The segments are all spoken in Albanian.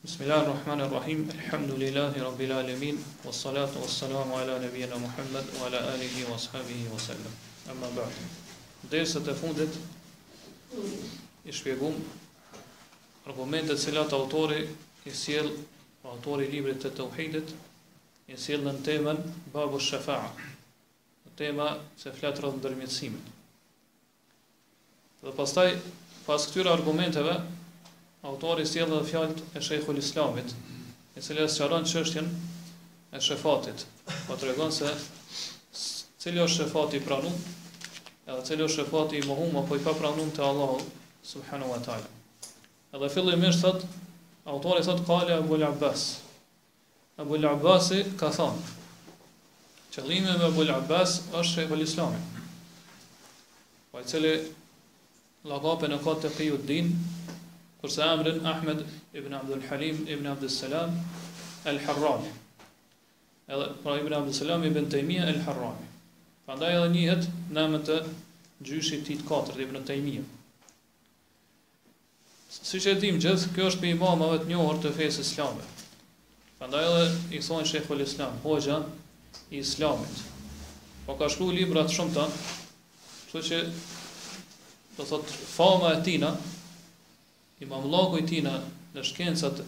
Bismillah ar-Rahman ar-Rahim, Alhamdulillahi Rabbil Alamin, wassalatu wassalamu ala nabiyina Muhammad wa ala alihi wa ashabihi wa sallam. Amma ba'd. Derset e fundit i shpjegum argumentet të cilat autori i sjell, autori i librit të Tauhidit, i sjell në temën Babu Shafa'a. Tema që flet rreth ndërmjetësimit. Dhe pastaj, pas këtyre argumenteve, autori sjell edhe fjalët e Sheikhul Islamit, i cili e sqaron çështjen e shefatit, po tregon se cili është shefati i pranum, edhe cili është shefati i mohum apo i papranum te Allahu subhanahu wa taala. Edhe fillimisht thot autori thot kale Abu Abbas. Abu Abbasi ka thonë Qëllimi me Abu Abbas është Sheikhul Islami. Po i cili lakapin e ka Tekijuddin, kurse emrin Ahmed ibn Abdul Halim ibn Abdul Salam el Harrani. Edhe pra ibn Abdul Salam ibn Taymija el Harrani. Prandaj edhe njihet në emër të gjyshit të tij të katërt ibn Taymija. Siç e dimë gjithë, ky është prej imamave të njohur të fesë islame. Prandaj edhe i thonë Sheikhul Islam, hoxha i Islamit. Po ka shkruar libra të shumta, kështu që do thot fama e tina, imamllaku i tina në shkencat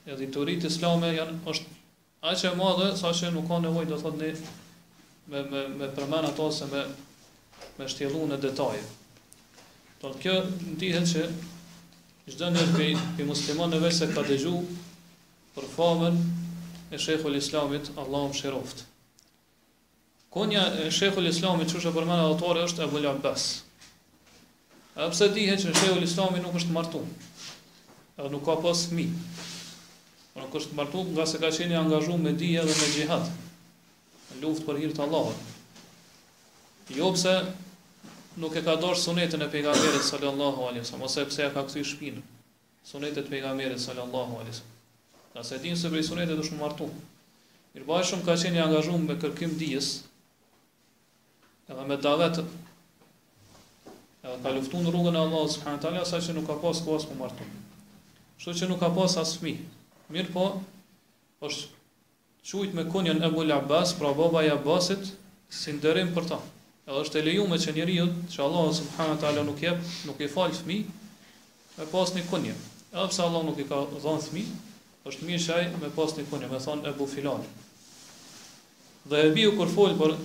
e dituritë islame janë është Aq e madhe sa që nuk ka nevojë do thotë ne me me me përmend ato ose me me shtjellu në detaje. Do të kjo dihet që çdo njeri prej prej muslimanëve veç se ka dëgju për famën e Sheikhul Islamit, Allahu e mëshiroftë. Kunja e Sheikhul Islamit qysh e përmend autori është Ebul Abbas. Edhe pse dihet që Sheikhul Islami nuk është martu, edhe nuk ka pas fëmijë. Por nuk është martu ngase ka qenë i angazhuar me dije dhe me xhihad, në luftë për hir të Allahut. Jo pse nuk e ka dashur sunetin e pejgamberit sallallahu alaihi wasallam ose pse ja ka kthy shpinën sunetit të pejgamberit sallallahu alaihi wasallam. Ngase dimë se prej sunetit është me u martu. Mirëpo ai shumë ka qenë i angazhuar me kërkim dijes, edhe me davet, edhe ka luftu në rrugën e Allahut subhanahu teala saqë nuk ka pas kohë as m'u martu. Kështu që nuk ka pas as fëmijë. Mirëpo, është Quajt me kunjën Ebul Abbas, pra baba i Abbasit, si nderim për ta. Edhe është e lejume që njeriut, që Allahu subhanahu wa taala nuk jep, nuk i fal fëmijë, me pas një kunje. Edhe pse Allahu nuk i ka dhënë fëmijë, është mirë që ai me pas një kunje, me thonë Ebu Filan. Dhehebiu kur fol për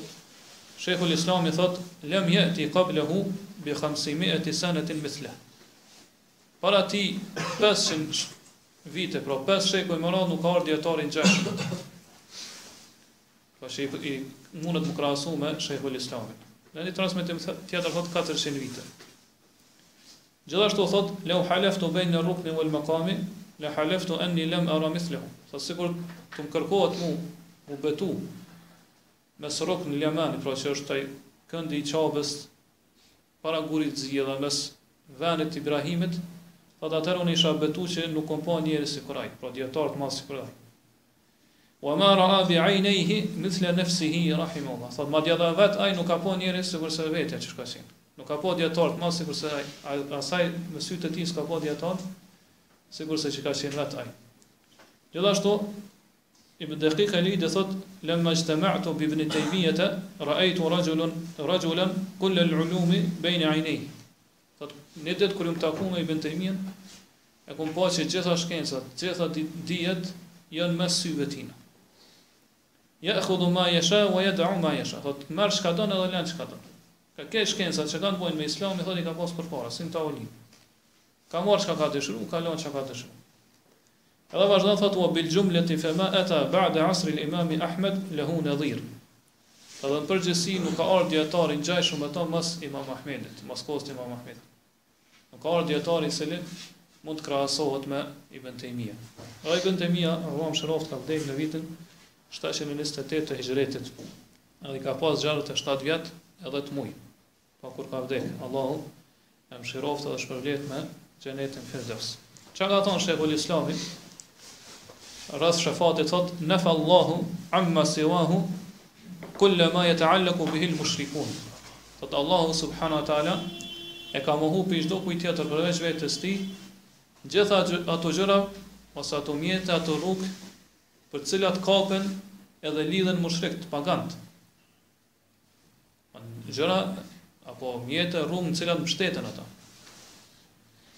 Sheikhul Islami thot lem yati qablahu bi 500 sanatin mithla. Para tij 500 vite, pra 5 shekuj më radhë nuk ka ardhur dijetar i ngjashëm. Pra që i, i mundet m'u krahasu me Sheikhul Islamin. Në një transmetim tjetër thot 400 vite. Gjithashtu thot leu halaftu bayna ar-rukni wal maqami la halaftu anni lam ara mithlahu. Thot sikur të më kërkohet mu mu betu mes rukn al-yamani, pra që është ai këndi i Qabes para gurit të zi dhe mes vendit të Ibrahimit, thotë atëherë unë isha betu që nuk kom pa njeri sikur ai, pra dijetar të madh sikur ai. Wa ma ra'a bi 'aynayhi mithla nafsihi rahimahullah. Thotë madje edhe vet ai nuk ka pa njeri sikurse vetja që ka qenë. Nuk ka pa dijetar të madh sikurse ai, as ai me sytë e tij s'ka pa dijetar sikurse që ka qenë vet ai. Gjithashtu Ibn Dekik el-Idi thot, Lemma ijtema'tu bi Ibn Tejmijete, ra'ejtu rajulun, rajulan kull al-ulumi bejne ajnejhi. Thot, një ditë kur jam taku me Ibn Tejmijen, e kom pa që gjitha shkencat, gjitha dijet janë mes syve tina. Ya'khudhu ma yasha wa yad'u ma yasha. Thot, merr çka don edhe lën çka don. Ka krejt shkencat që kanë të bëjnë me Islamin, thot i ka pas përpara, si në tavolinë. Ka marrë çka ka dëshiru, ka lënë çka ka dëshiru. Edhe vazhdon thotë wa bil jumlati fa ma ata ba'da asr al imam Ahmed lahu nadhir. Edhe në përgjithësi nuk ka ardhur dijetar i ngjashëm me to mas Imam Ahmedit, mas kohës të Imam Ahmedit. Nuk ka ardhur dijetar i cili mund të krahasohet me Ibn Taymija. Edhe Ibn Taymija, Allahu e mëshiroftë, ka vdekur në vitin 728 të Hixhretit. Edhe ka pas 67 vjet e 10 muaj. Po kur ka vdek, Allahu e mëshiroftë dhe shpërbleftë me xhenetin Firdevs. Çka ka thonë Sheikhul Islami? Rreth shefatit thot nafa Allahu amma siwahu kull ma yata'allaqu bihi al-mushrikun. Thot Allahu subhanahu wa taala. E ka mohu prej çdo kujt tjetër përveç vetes tij, gjitha ato gjëra ose ato mjete, ato rrugë për të cilat kapen edhe lidhen mushrikët, paganët. Gjëra apo mjete, rrugë në të cilat mbështeten ata.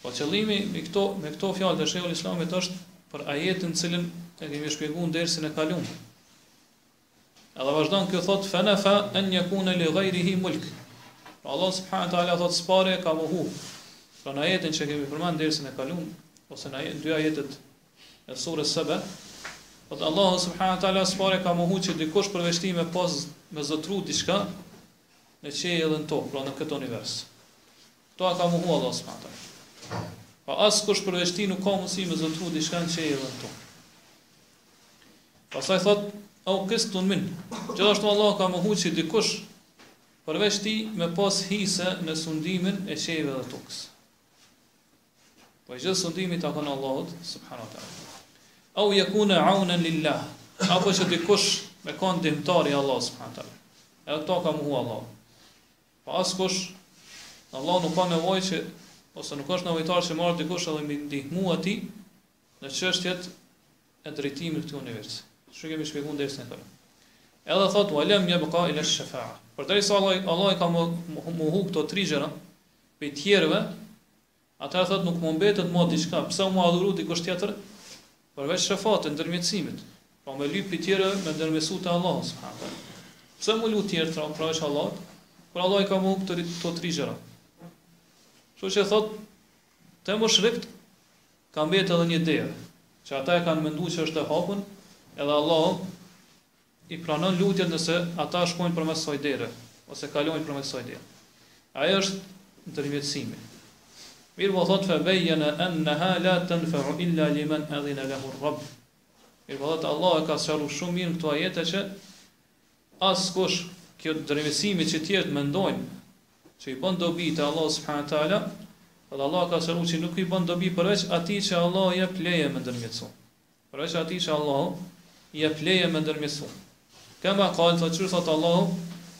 Po qëllimi me këto me këto fjalë të Shejhul Islamit është për ajetin të cilin e kemi shpjeguar në dersin e kaluar. Edhe vazhdon ky thot fa nafa an yakuna li ghayrihi mulk. Pra Allah subhanahu wa taala thot s'pari e ka mohu. Pra në ajetin që kemi përmend dersin e kalum ose në dy ajetet e surës Sebe, thot Allah subhanahu wa taala s'pari ka mohu që dikush përveç tij me pas me zotru diçka në qiej edhe në tokë, pra në këtë univers. Këto e ka mohu Allah subhanahu wa taala. Pa askush përveç tij nuk ka mundësi me zotru diçka në qiej edhe në tokë. Pastaj thot, au qistun minh. Gjithashtu Allah ka mohu që dikush përveç tij me pas hise në sundimin e qiejve dhe tokës. Po i gjithë sundimi takon Allahut subhanahu wa taala. Au yakuna aunan lillah, apo që dikush me kon ndihmëtar i Allahut subhanahu wa taala. Edhe këto ka mohu Allah. Po askush Allah nuk ka nevojë që ose nuk është nevojtar që me ardh dikush edhe me ndihmu atij në çështjet e drejtimit të këtij universi. Siç kemi shpjeguar në dersin e kaluar. Edhe thot wa lam yabqa illa ash-shafa'a. Përderisa Allah Allah i ka mohu këto tri gjëra prej tjerëve, atëherë thot nuk më mbetet më diçka, pse m'u adhuru dikush tjetër përveç shefatit, ndërmjetësimit. Pra me lyp prej tjerëve me ndërmjetësu te Allahu subhanahu wa taala. Pse m'u lut tjerë pra përveç Allahut? Kur Allah i ka mohu këto, këto tri gjëra. Kështu që thot te mushrikt Ka mbetë edhe një derë, që ata e kanë menduar që është e hapun, edhe Allahu i pranon lutjet nëse ata shkojnë përmes kësaj dere, ose kalojnë përmes kësaj dere. Ajo është ndërmjetësimi. Mirëpo thotë fe bejjene enneha la tenfeu illa limen edhine lehu Rabb. Mirëpo thotë Allah e ka sqaru shumë mirë në këto ajete që Askush, kjo ndërmjetësimi që tjerët mendojnë që i bën dobi te Allahu subhanahu wa taala, thotë Allah ka sqaruar që nuk i bën dobi përveç atij që Allahu i jep leje me ndërmjetësu. Përveç atij që Allahu i jep leje me ndërmjetësu. Kema kal, thotë qysh thotë Allahu,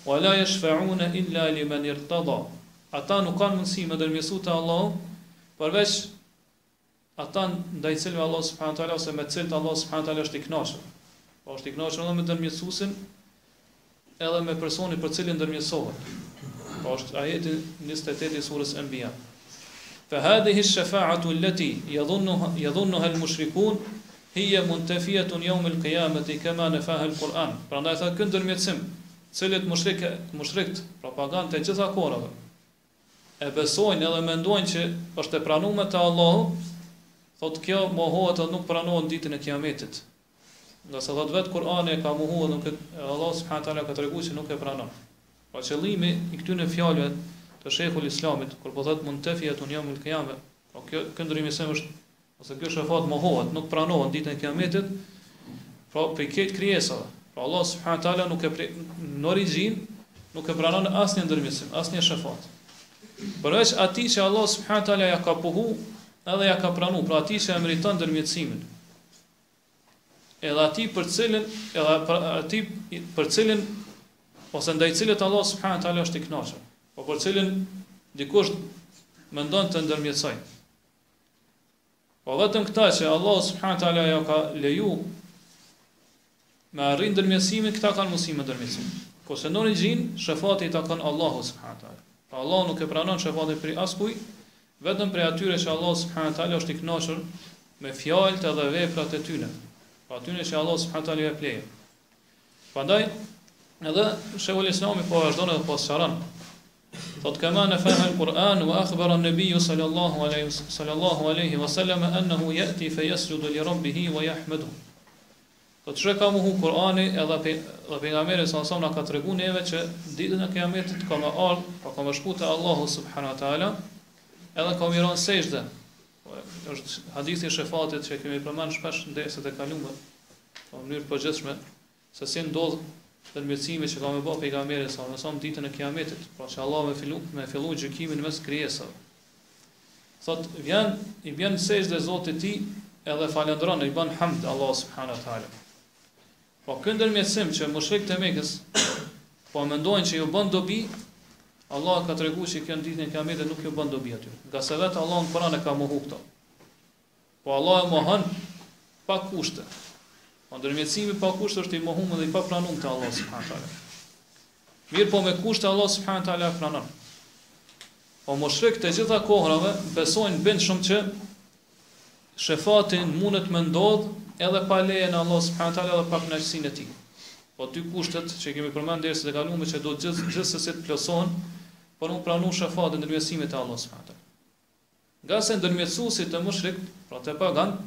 wa la yashfa'una illa liman irtada. Ata nuk kanë mundësi me ndërmjetësu te Allahu përveç ata ndaj cilëve Allahu subhanahu wa taala ose me të cilët Allahu subhanahu wa taala është i kënaqur. Po është i kënaqur edhe me ndërmjetësuesin, edhe me personin për cilin ndërmjetësohet. Po është ajeti 28 i surës Anbiya. Fa hadhihi ash-shafa'atu allati yadhunnuha yadhunnuha al-mushrikun hiya muntafiyatun yawm al-qiyamati kama nafaha al-Quran. Prandaj tha ky ndërmjetësim, cilët mushrikë mushrikt, pra paganët e gjitha kohërave, e besojnë edhe mendojnë që është e pranuar te Allahu, thotë kjo mohohet edhe nuk pranohet në ditën e Kiametit. Ngase thotë vetë Kur'ani e ka mohuar nuk e Allahu subhanahu teala ka treguar që nuk e pranon. Pra qëllimi i këtyre fjalëve të Sheikhul Islamit, kur po thotë muntafiyatun yawmul qiyame, pra kjo ky ndërmjetësim është Ose kjo shefat mohohet, nuk pranohet në ditën e Kiametit, pra prej krejt krijesave. Pra Allah subhanahu teala nuk e pre, në origjinë nuk e pranon asnjë ndërmjetësim, asnjë shefat. Përveç atij që Allah subhanahu teala ja ka pohu edhe ja ka pranu, pra atij që e meriton ndërmjetësimin. Edhe atij për cilin, edhe për atij për cilin ose ndaj cilit Allah subhanahu teala është i kënaqur, po për cilin dikush mendon të ndërmjetësojë. Po vetëm këta që Allahu subhanahu teala ja ka leju me arrit ndërmjetësimin, këta kanë mundësi me ndërmjetësu. Kurse në origjinë, shefati i takon Allahu subhanahu teala. Pra Allahu nuk e pranon shefatin prej askujt, vetëm prej atyre që Allahu subhanahu teala është i kënaqur me fjalët edhe veprat e tyre. Pra atyre që Allahu subhanahu teala jep leje. Prandaj edhe Shejhul Islami po vazhdon edhe po sqaron. Thot kema nefaha al-Quran wa akhbara an-nabiy sallallahu alaihi sallallahu alaihi wa sallam annahu yati fa yasjudu li rabbih wa yahmaduhu. Thot çka ka mohu Kurani edhe pe, dhe pejgamberi sallallahu alaihi na ka tregu neve që ditën e kiametit ka me ardh, pra ka me shku te Allahu subhanahu wa taala, edhe ka me i ra n'sexhde. Po, është hadithi i shefatit që kemi përmend shpesh në derset e kaluara. Po në mënyrë të përgjithshme se si ndodh ndërmjetësimi që ka me bë pejgamberi sallallahu alajhi wasallam ditën e Kiametit, pra që Allah me fillu me fillu gjykimin mes krijesave. Thot vjen i bjen sexhde Zotit tij edhe falënderon i bën hamd Allah subhanahu wa taala. Po ky ndërmjetësim që mushrikët e Mekës po mendojnë që ju bën dobi, Allah ka treguar që kjo në ditën e Kiametit nuk ju bën dobi atyre. Ngase vetë Allah në Kur'an e ka mohu këto. Po Allah e mohon pa kushte. Po ndërmjetësimi pa kushte është i mohuar dhe i papranuar te Allah subhanahu teala. Mirëpo me kushte Allah subhanahu teala e pranon. Po mushrikët e gjitha kohrave besojnë bindshëm që shefati mundet me ndodh edhe pa lejen e Allahut subhanahu teala dhe pa kënaqësinë e tij. Po dy kushtet që kemi përmendur derset e kaluara që duhet gjithë gjithsesi të plotësohen për m'u pranu shefati ndërmjetësimi te Allahu subhanahu teala. Ngase ndërmjetësuesit te mushrikët, pra te paganët,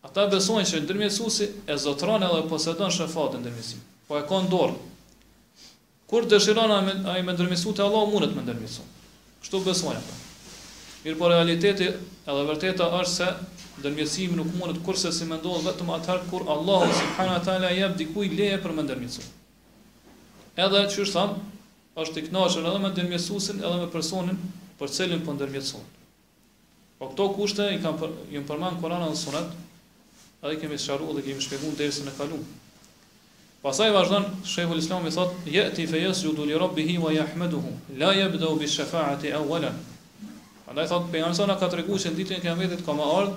ata besojnë që ndërmjetësuesi e zotëron edhe posedon shefatin ndërmjetësimin. Po e ka në dorë. Kur dëshiron ai me ndërmjetësu te Allahu mundet me ndërmjetësu. Kështu besojnë ata. Mirëpo realiteti edhe vërteta është se ndërmjetësimi nuk mundet kurrsesi me ndodhë vetëm atëherë kur Allahu subhanahu wa taala jep dikujt leje për me ndërmjetësu. Edhe qysh thamë, është i kënaqur edhe me ndërmjetësuesin edhe me personin për të cilin po ndërmjetëson. Po këto kushte i kanë për, janë përmend në Kur'an dhe Sunet, edhe i kemi sqaruar dhe kemi shpjeguar në dersin e kaluar. Pastaj vazhdon Sheikhul Islami thot: "Yati fa yasjudu li rabbih wa yahmaduhu, la yabda'u bi shafa'ati awwalan." Prandaj thot pejgamberi na ka treguar se në ditën e Kiametit ka me ardh,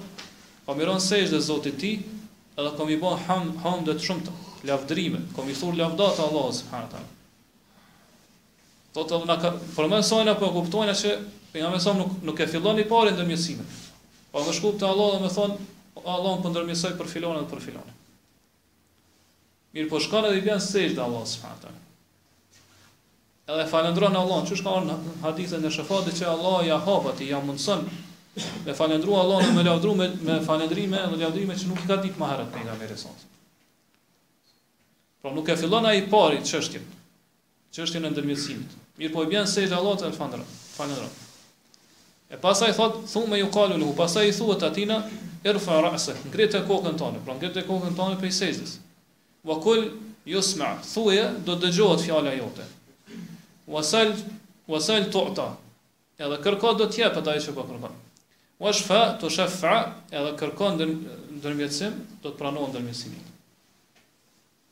ka me i ra n'sexhde Zotit të tij, edhe ka me i bë ham, hamde të shumta, lavdërime, ka me i thur lavdata Allahut subhanahu wa taala. Thotë edhe na ka përmes saj po kuptojna që pejgamberi sa nuk nuk e fillon i pari ndërmjetësimin. Po me shku te Allah dhe me thon Allah po ndërmjetësoj për filonin dhe për filonin. Mirëpo shkon edhe i bën sexhde Allah subhanahu taala. Edhe falendron Allahun, qysh ka ardhur në hadithin e shefatit që Allah ja hap atij, ja mundson me falendru Allahun dhe me lavdru me, me falendrime dhe lavdrime që nuk i ka ditë më herët pejgamberi sa. Pra nuk e fillon ai i pari çështjen, çështjen e ndërmjetësimit. Mirëpo i bjen sexhde Allahut e falënderon. Falënderon. E pastaj thot, thumme jukalu lehu, pastaj i thuhet atina, irfa ra'sek, ngrite kokën tënde, pra ngrite kokën tënde prej sexhdes. Wa kul yusma, thuje do të dëgjohet fjala jote. Wasal wasal tu'ta, edhe kërko do të jepet ajo që po kërkon. Washfa tushaffa, edhe kërko ndërmjetësim, do të pranohet ndërmjetësimi.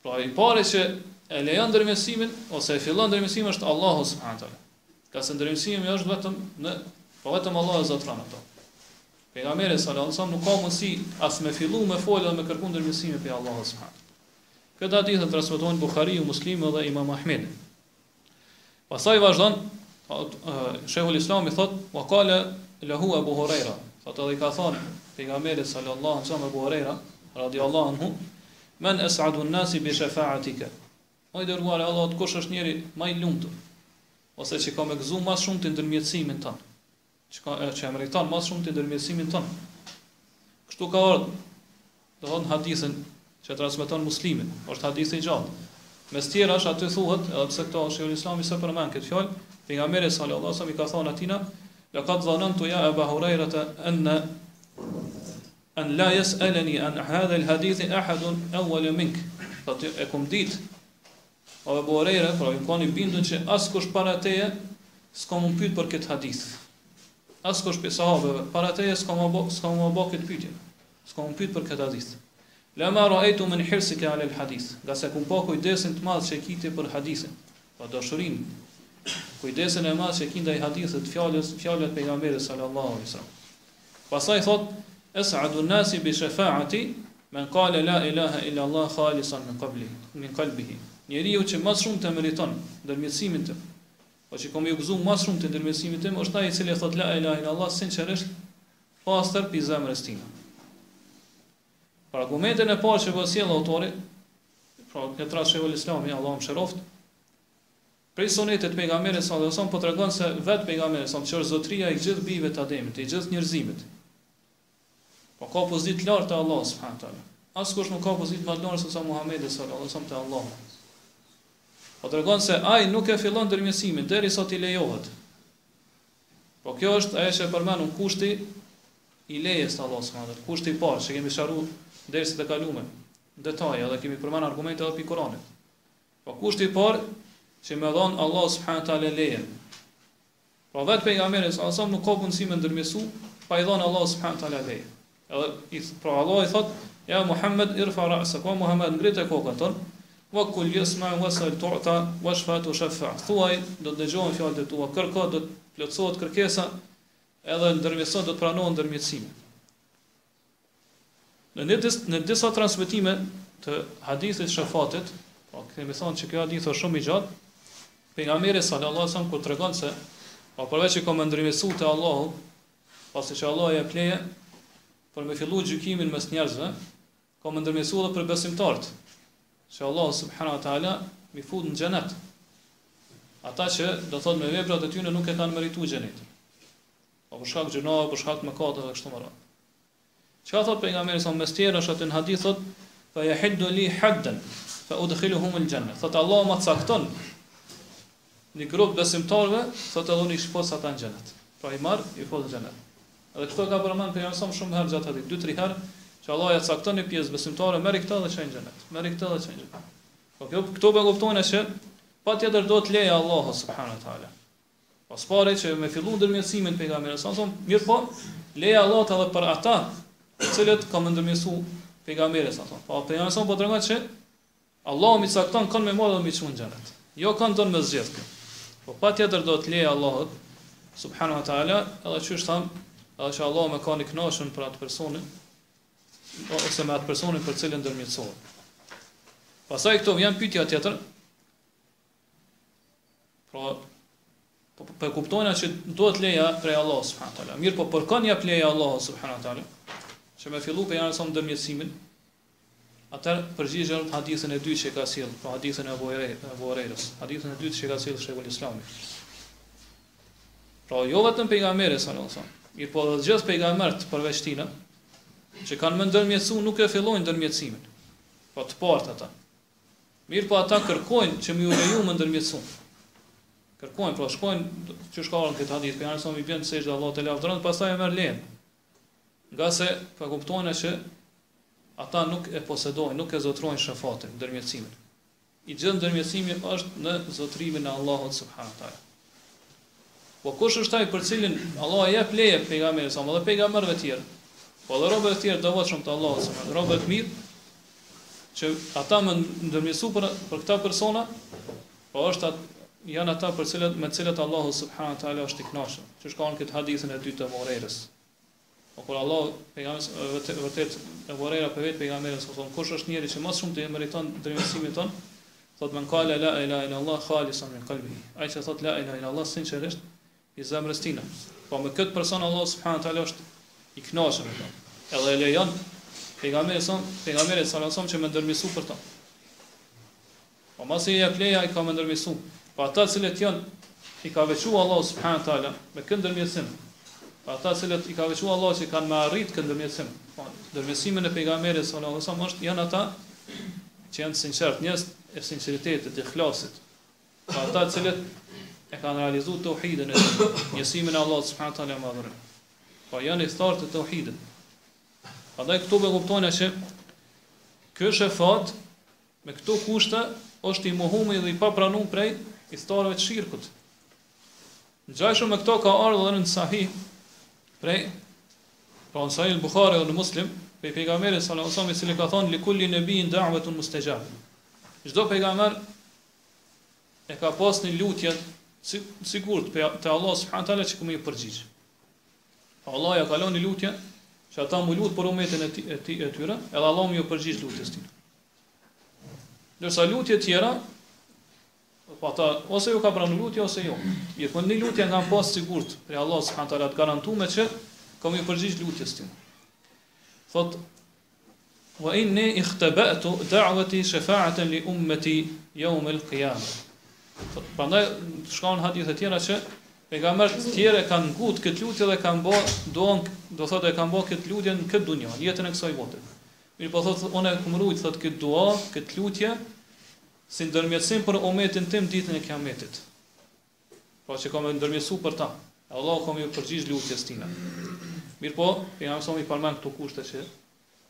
Pra i pari që e lejon ndërmjetësimin ose e fillon ndërmjetësimin është Allahu subhanahu teala. Ngase ndërmjetësimi është vetëm në po vetëm Allahu e zotëron ato. Pejgamberi sallallahu alajhi wasallam nuk ka mundësi as me fillu me fol dhe me kërku ndërmjetësimin prej Allahut subhanahu teala. Këtë hadith e transmetojnë Buhariu, Muslimi dhe Imam Ahmedi. Pastaj vazhdon Sheikhul Islami thot wa qala lahu Abu Huraira, thot edhe i ka thënë pejgamberit sallallahu alaihi wasallam Abu Huraira radhiyallahu anhu, men as'adu an-nasi bi shafa'atika. O i dërguar i Allahut, kush është njeri më i lumtur ose që ka me gëzu më shumë ti ndërmjetësimin tënd? Që ka që e meriton më shumë ti ndërmjetësimin tënd. Kështu ka ardhur do thotë në hadithin që transmeton Muslimi, është hadith i gjatë. Mes tjerash aty thuhet, edhe pse këto Sheikhul Islami s'e përmend këtë fjalë, pejgamberi sallallahu alajhi wasallam i ka thënë atina, "Laqad dhanantu ya Aba Hurairata anna an la yas'alani an hadha al-hadith ahadun awwal mink." Thotë e kum ditë O Ebu Hurejre, pra jam kon i bindun që askush para teje s'ka me m'pyet për këtë hadith. Askush prej sahabeve para teje s'ka me bo, s'ka me bo këtë pyetje. S'ka me m'pyet për këtë hadith. Lema ra'aytu min hirsika 'ala al-hadith. Ngase kum pa kujdesin të madh që e ki ti për hadithin. Pa po dashurinë, kujdesin e madh që e ki ndaj hadithit, fjalës, fjalëve të pejgamberit sallallahu alaihi wasallam. Pastaj thot, Es'adu nasi bi shefa'ati men qala la ilaha illa Allah khalisan min qabli, min qalbihi. Njeriu që më shumë të meriton ndërmjetësimin tim, po që ka me ju gëzu më shumë ti ndërmjetësimit tim, është ai i cili thot la ilaha illa Allah sinqerisht, pastër pi zemrës tij. Për argumentin e parë që po sjell autori, pra këtë rast Sheikhul Islami, Allahu e mëshiroftë, Prej sunetit të Pejgamberit sallallahu alejhi ve sellem po tregon se vetë Pejgamberi sallallahu alejhi ve sellem që është zotëria i gjithë bijve të Ademit, i gjithë njerëzimit. Po ka pozitë të lartë te Allahu subhanahu teala. Askush nuk ka pozitë më të lartë se sa Muhamedi sallallahu alejhi ve sellem te Allahu. Po tregon se ai nuk e fillon ndërmjetësimin derisa t'i lejohet. Po kjo është ajo që e përmendëm kushti i lejes të Allahut subhanahu teala, kushti i parë që kemi sqaruar derset e kaluara në detaje dhe kemi përmend argumente edhe prej Kuranit. Po kushti i parë që me dhon Allahu subhanahu teala lejen. Pra vetë pejgamberi sallallahu alajhi wasallam nuk ka mundësi me ndërmjetësu pa i dhon Allahu subhanahu teala leje. Edhe i pra Allahu i thot ja Muhammed irfa ra'sak, o Muhammed ngrite kokën tënde. Wa kul yusma wa sal tu'ta washfa tushaffa. Thuaj, do të dëgjohen fjalët e tua, kërko, do të plotësohet kërkesa, edhe ndërmjetëso do të pranohet ndërmjetësimi. Në një dis, në disa transmetime të hadithit shefatit, po kemi thënë që ky hadith është shumë i gjatë, pejgamberi sallallahu alajhi wasallam kur tregon se po përveç që ka me ndërmjetësu te Allahu, pasi që Allahu jep leje për me fillu gjykimin mes njerëzve, ka me ndërmjetësu edhe për besimtarët, që Allahu subhanahu wa taala mi fut në xhenet. Ata që do thotë me veprat e tyre nuk e kanë merituar xhenetin. Po për shkak gjynaheve, për shkak të mëkateve kështu me radhë. Çka thot pejgamberi sa mes tjerash aty në hadith thot fa yahiddu li haddan fa udkhiluhum al janna. Thot Allahu ma cakton një grup besimtarëve, thot edhe unë i fus ata në xhenet. Pra i marr, i fus në xhenet. Edhe këto ka përmend pejgamberi sa shumë herë gjatë hadithit, dy tri herë që Allahu ja cakton një pjesë besimtare, merri këtë dhe çoj në xhenet. Merri këtë dhe çoj në xhenet. Po kjo këto po kuptojnë që patjetër do të leja Allahu subhanahu wa taala. Po s'pari që me fillu ndërmjetësimin pejgamberi sa son, mirëpo leja Allahut edhe për ata të cilët ka me ndërmjetësu pejgamberi sa son. Po pejgamberi sa po tregon që Allahu mi cakton kon me marrë dhe mi çu në xhenet. Jo kon don me zgjedh kë. Po patjetër do të leja Allahut subhanahu wa taala, edhe qysh tham, edhe që Allahu me kanë i kënaqur për atë personin ose me atë personin për cilin ndërmjetësohet. Pastaj këtu vjen pyetja tjetër, Pra, po, po e kuptojna që duhet leja prej Allahut subhanahu teala. Mirë, po për kon jep leja Allahu subhanahu teala? Që me fillu pejgamberi sa ndërmjetësimin, atëherë përgjigja është hadithin e dytë që ka sjell, po hadithin e Abu Hurairës, hadithin e dytë që ka sjell Sheikhul Islami. Pra jo vetëm pejgamberi sallallahu alajhi wasallam, mirë po edhe gjithë pejgamberët përveç tina, që kanë me ndërmjetësu nuk e fillojnë ndërmjetësimin. Po të parët ata. Mirëpo ata kërkojnë që me ju leju me ndërmjetësu. Kërkojnë, pra shkojnë, qysh ka ardhur në këtë hadith, pejgamberi sa i bjen sexhde Allahut e lavdëron, pastaj e merr lejen. Ngase po kuptojnë që ata nuk e posedojnë, nuk e zotrojnë shefatin, ndërmjetësimin. I gjithë ndërmjetësimi është në zotrimin e Allahut subhanahu teala. Po kush është ai për cilin Allah i jep leje pejgamberit sa dhe pejgamberëve të tjerë, po edhe robërve të tjerë të devotshëm të Allahut subhanahu robër të mirë, që ata me ndërmjetësu për për këta persona, po është at, janë ata për cilët me të cilët Allahu subhanahu wa taala është i kënaqur. Qysh ka në këtë hadithin e dytë të Ebu Hurejrës. Po kur Allah pejgamberi vërtet vërtet Ebu Hurejra po e vet pejgamberin sa thon kush është njeri që më shumë të meriton ndërmjetësimin ton, thot men kale la ilaha illa Allah khalisan min qalbi. Ai që thot la ilaha illa Allah sinqerisht i zemrës tina. Po me këtë person Allah subhanahu wa taala është i kënaqur me të. Edhe e lejon pejgamberin sa pejgamberin sallallahu alajhi wasallam që me ndërmjetësu për të. Po masi i jep leje ai ka me ndërmjetësu. Po ata të cilët janë i ka veçu Allahu subhanahu wa taala me këtë ndërmjetësim. Po ata të cilët i ka veçu Allahu që kanë me arrit këtë ndërmjetësim. Po ndërmjetësimin e pejgamberit sallallahu alajhi wasallam është janë ata që janë të sinqertë, njerëz e sinqeritetit, ihlasit. Po ata të cilët e kanë realizuar tauhidin e njësimin e Allahut subhanahu wa taala me adhurim. Po janë ithtarë të tauhidit. Prandaj këtu po kuptojnë që ky shefat Me këto kushte është i mohuar dhe i papranuar prej ithtarëve të shirkut. Ngjashëm me këto ka ardhur edhe në Sahih prej pra në Sahih Buhari dhe në Muslim prej pejgamberit sallallahu alajhi wasallam i cili ka thënë li kulli nabiyyin da'watun mustajab. Çdo pejgamber e ka pas një lutje sigurt te Allahu subhanahu taala që ka me iu përgjigj. Po Allah ja ka lënë një lutje që ata mu lut për umetin e, e, e tyre, edhe Allah me iu përgjigj lutjes tyre. Ndërsa lutje tjera, po ata ose ju ka pranu lutje ose jo. Mirëpo një lutje kanë pas sigurt prej Allah subhanahu taala të garantuar që ka me iu përgjigj lutjes tyre. Thot Wa inni ikhtaba'tu da'wati shafa'atan li ummati yawm al-qiyamah. Thot prandaj shkon hadithe tjera që pejgamberët të tjerë kanë ngut këtë lutje dhe kanë bë duan do thotë e kanë bë këtë lutje në këtë dunja, në jetën e kësaj bote. Mirëpo thotë, unë e kam rujt, thotë, këtë dua, këtë lutje, si ndërmjetësim për umetin tim ditën e Kiametit. Pra që ka me ndërmjetësu për ta. E Allahu ka me iu përgjigj lutjes tina. Mirëpo, pejgamberi sa i përmend këto kushte që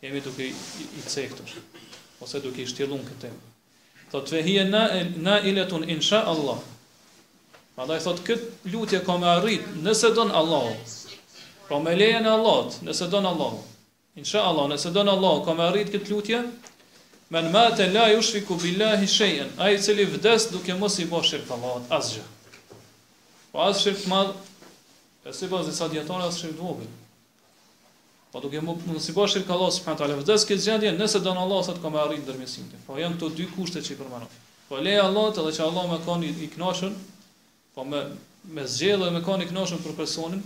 jemi duke i, i, i cektur, ose duke i shtjellu në këtë temë. Thotë, fe hije na, nailetun insha Allah. Prandaj thotë, këtë lutje ka me arrit, nëse don Allahu. Pra me lejen e Allahut, nëse don Allahu. Insha Allah, nëse don Allahu, ka me arrit këtë lutje. Men mate la yushriku billahi shay'an, ai i cili vdes duke mos i bërë shirk Allahut asgjë. Po as shirk të madh, e sipas disa dijetarëve as shirk të vogël. Po duke mos i bërë shirk Allahut subhanahu teala, vdes këtë gjendje, nëse don Allahu thotë ka me arrit ndërmjetësimin. Po janë këto dy kushte që i përmendëm. Po leja Allahut edhe që Allahu me kanë i kënaqur, po me me zgjedhë dhe me kanë i kënaqur për personin,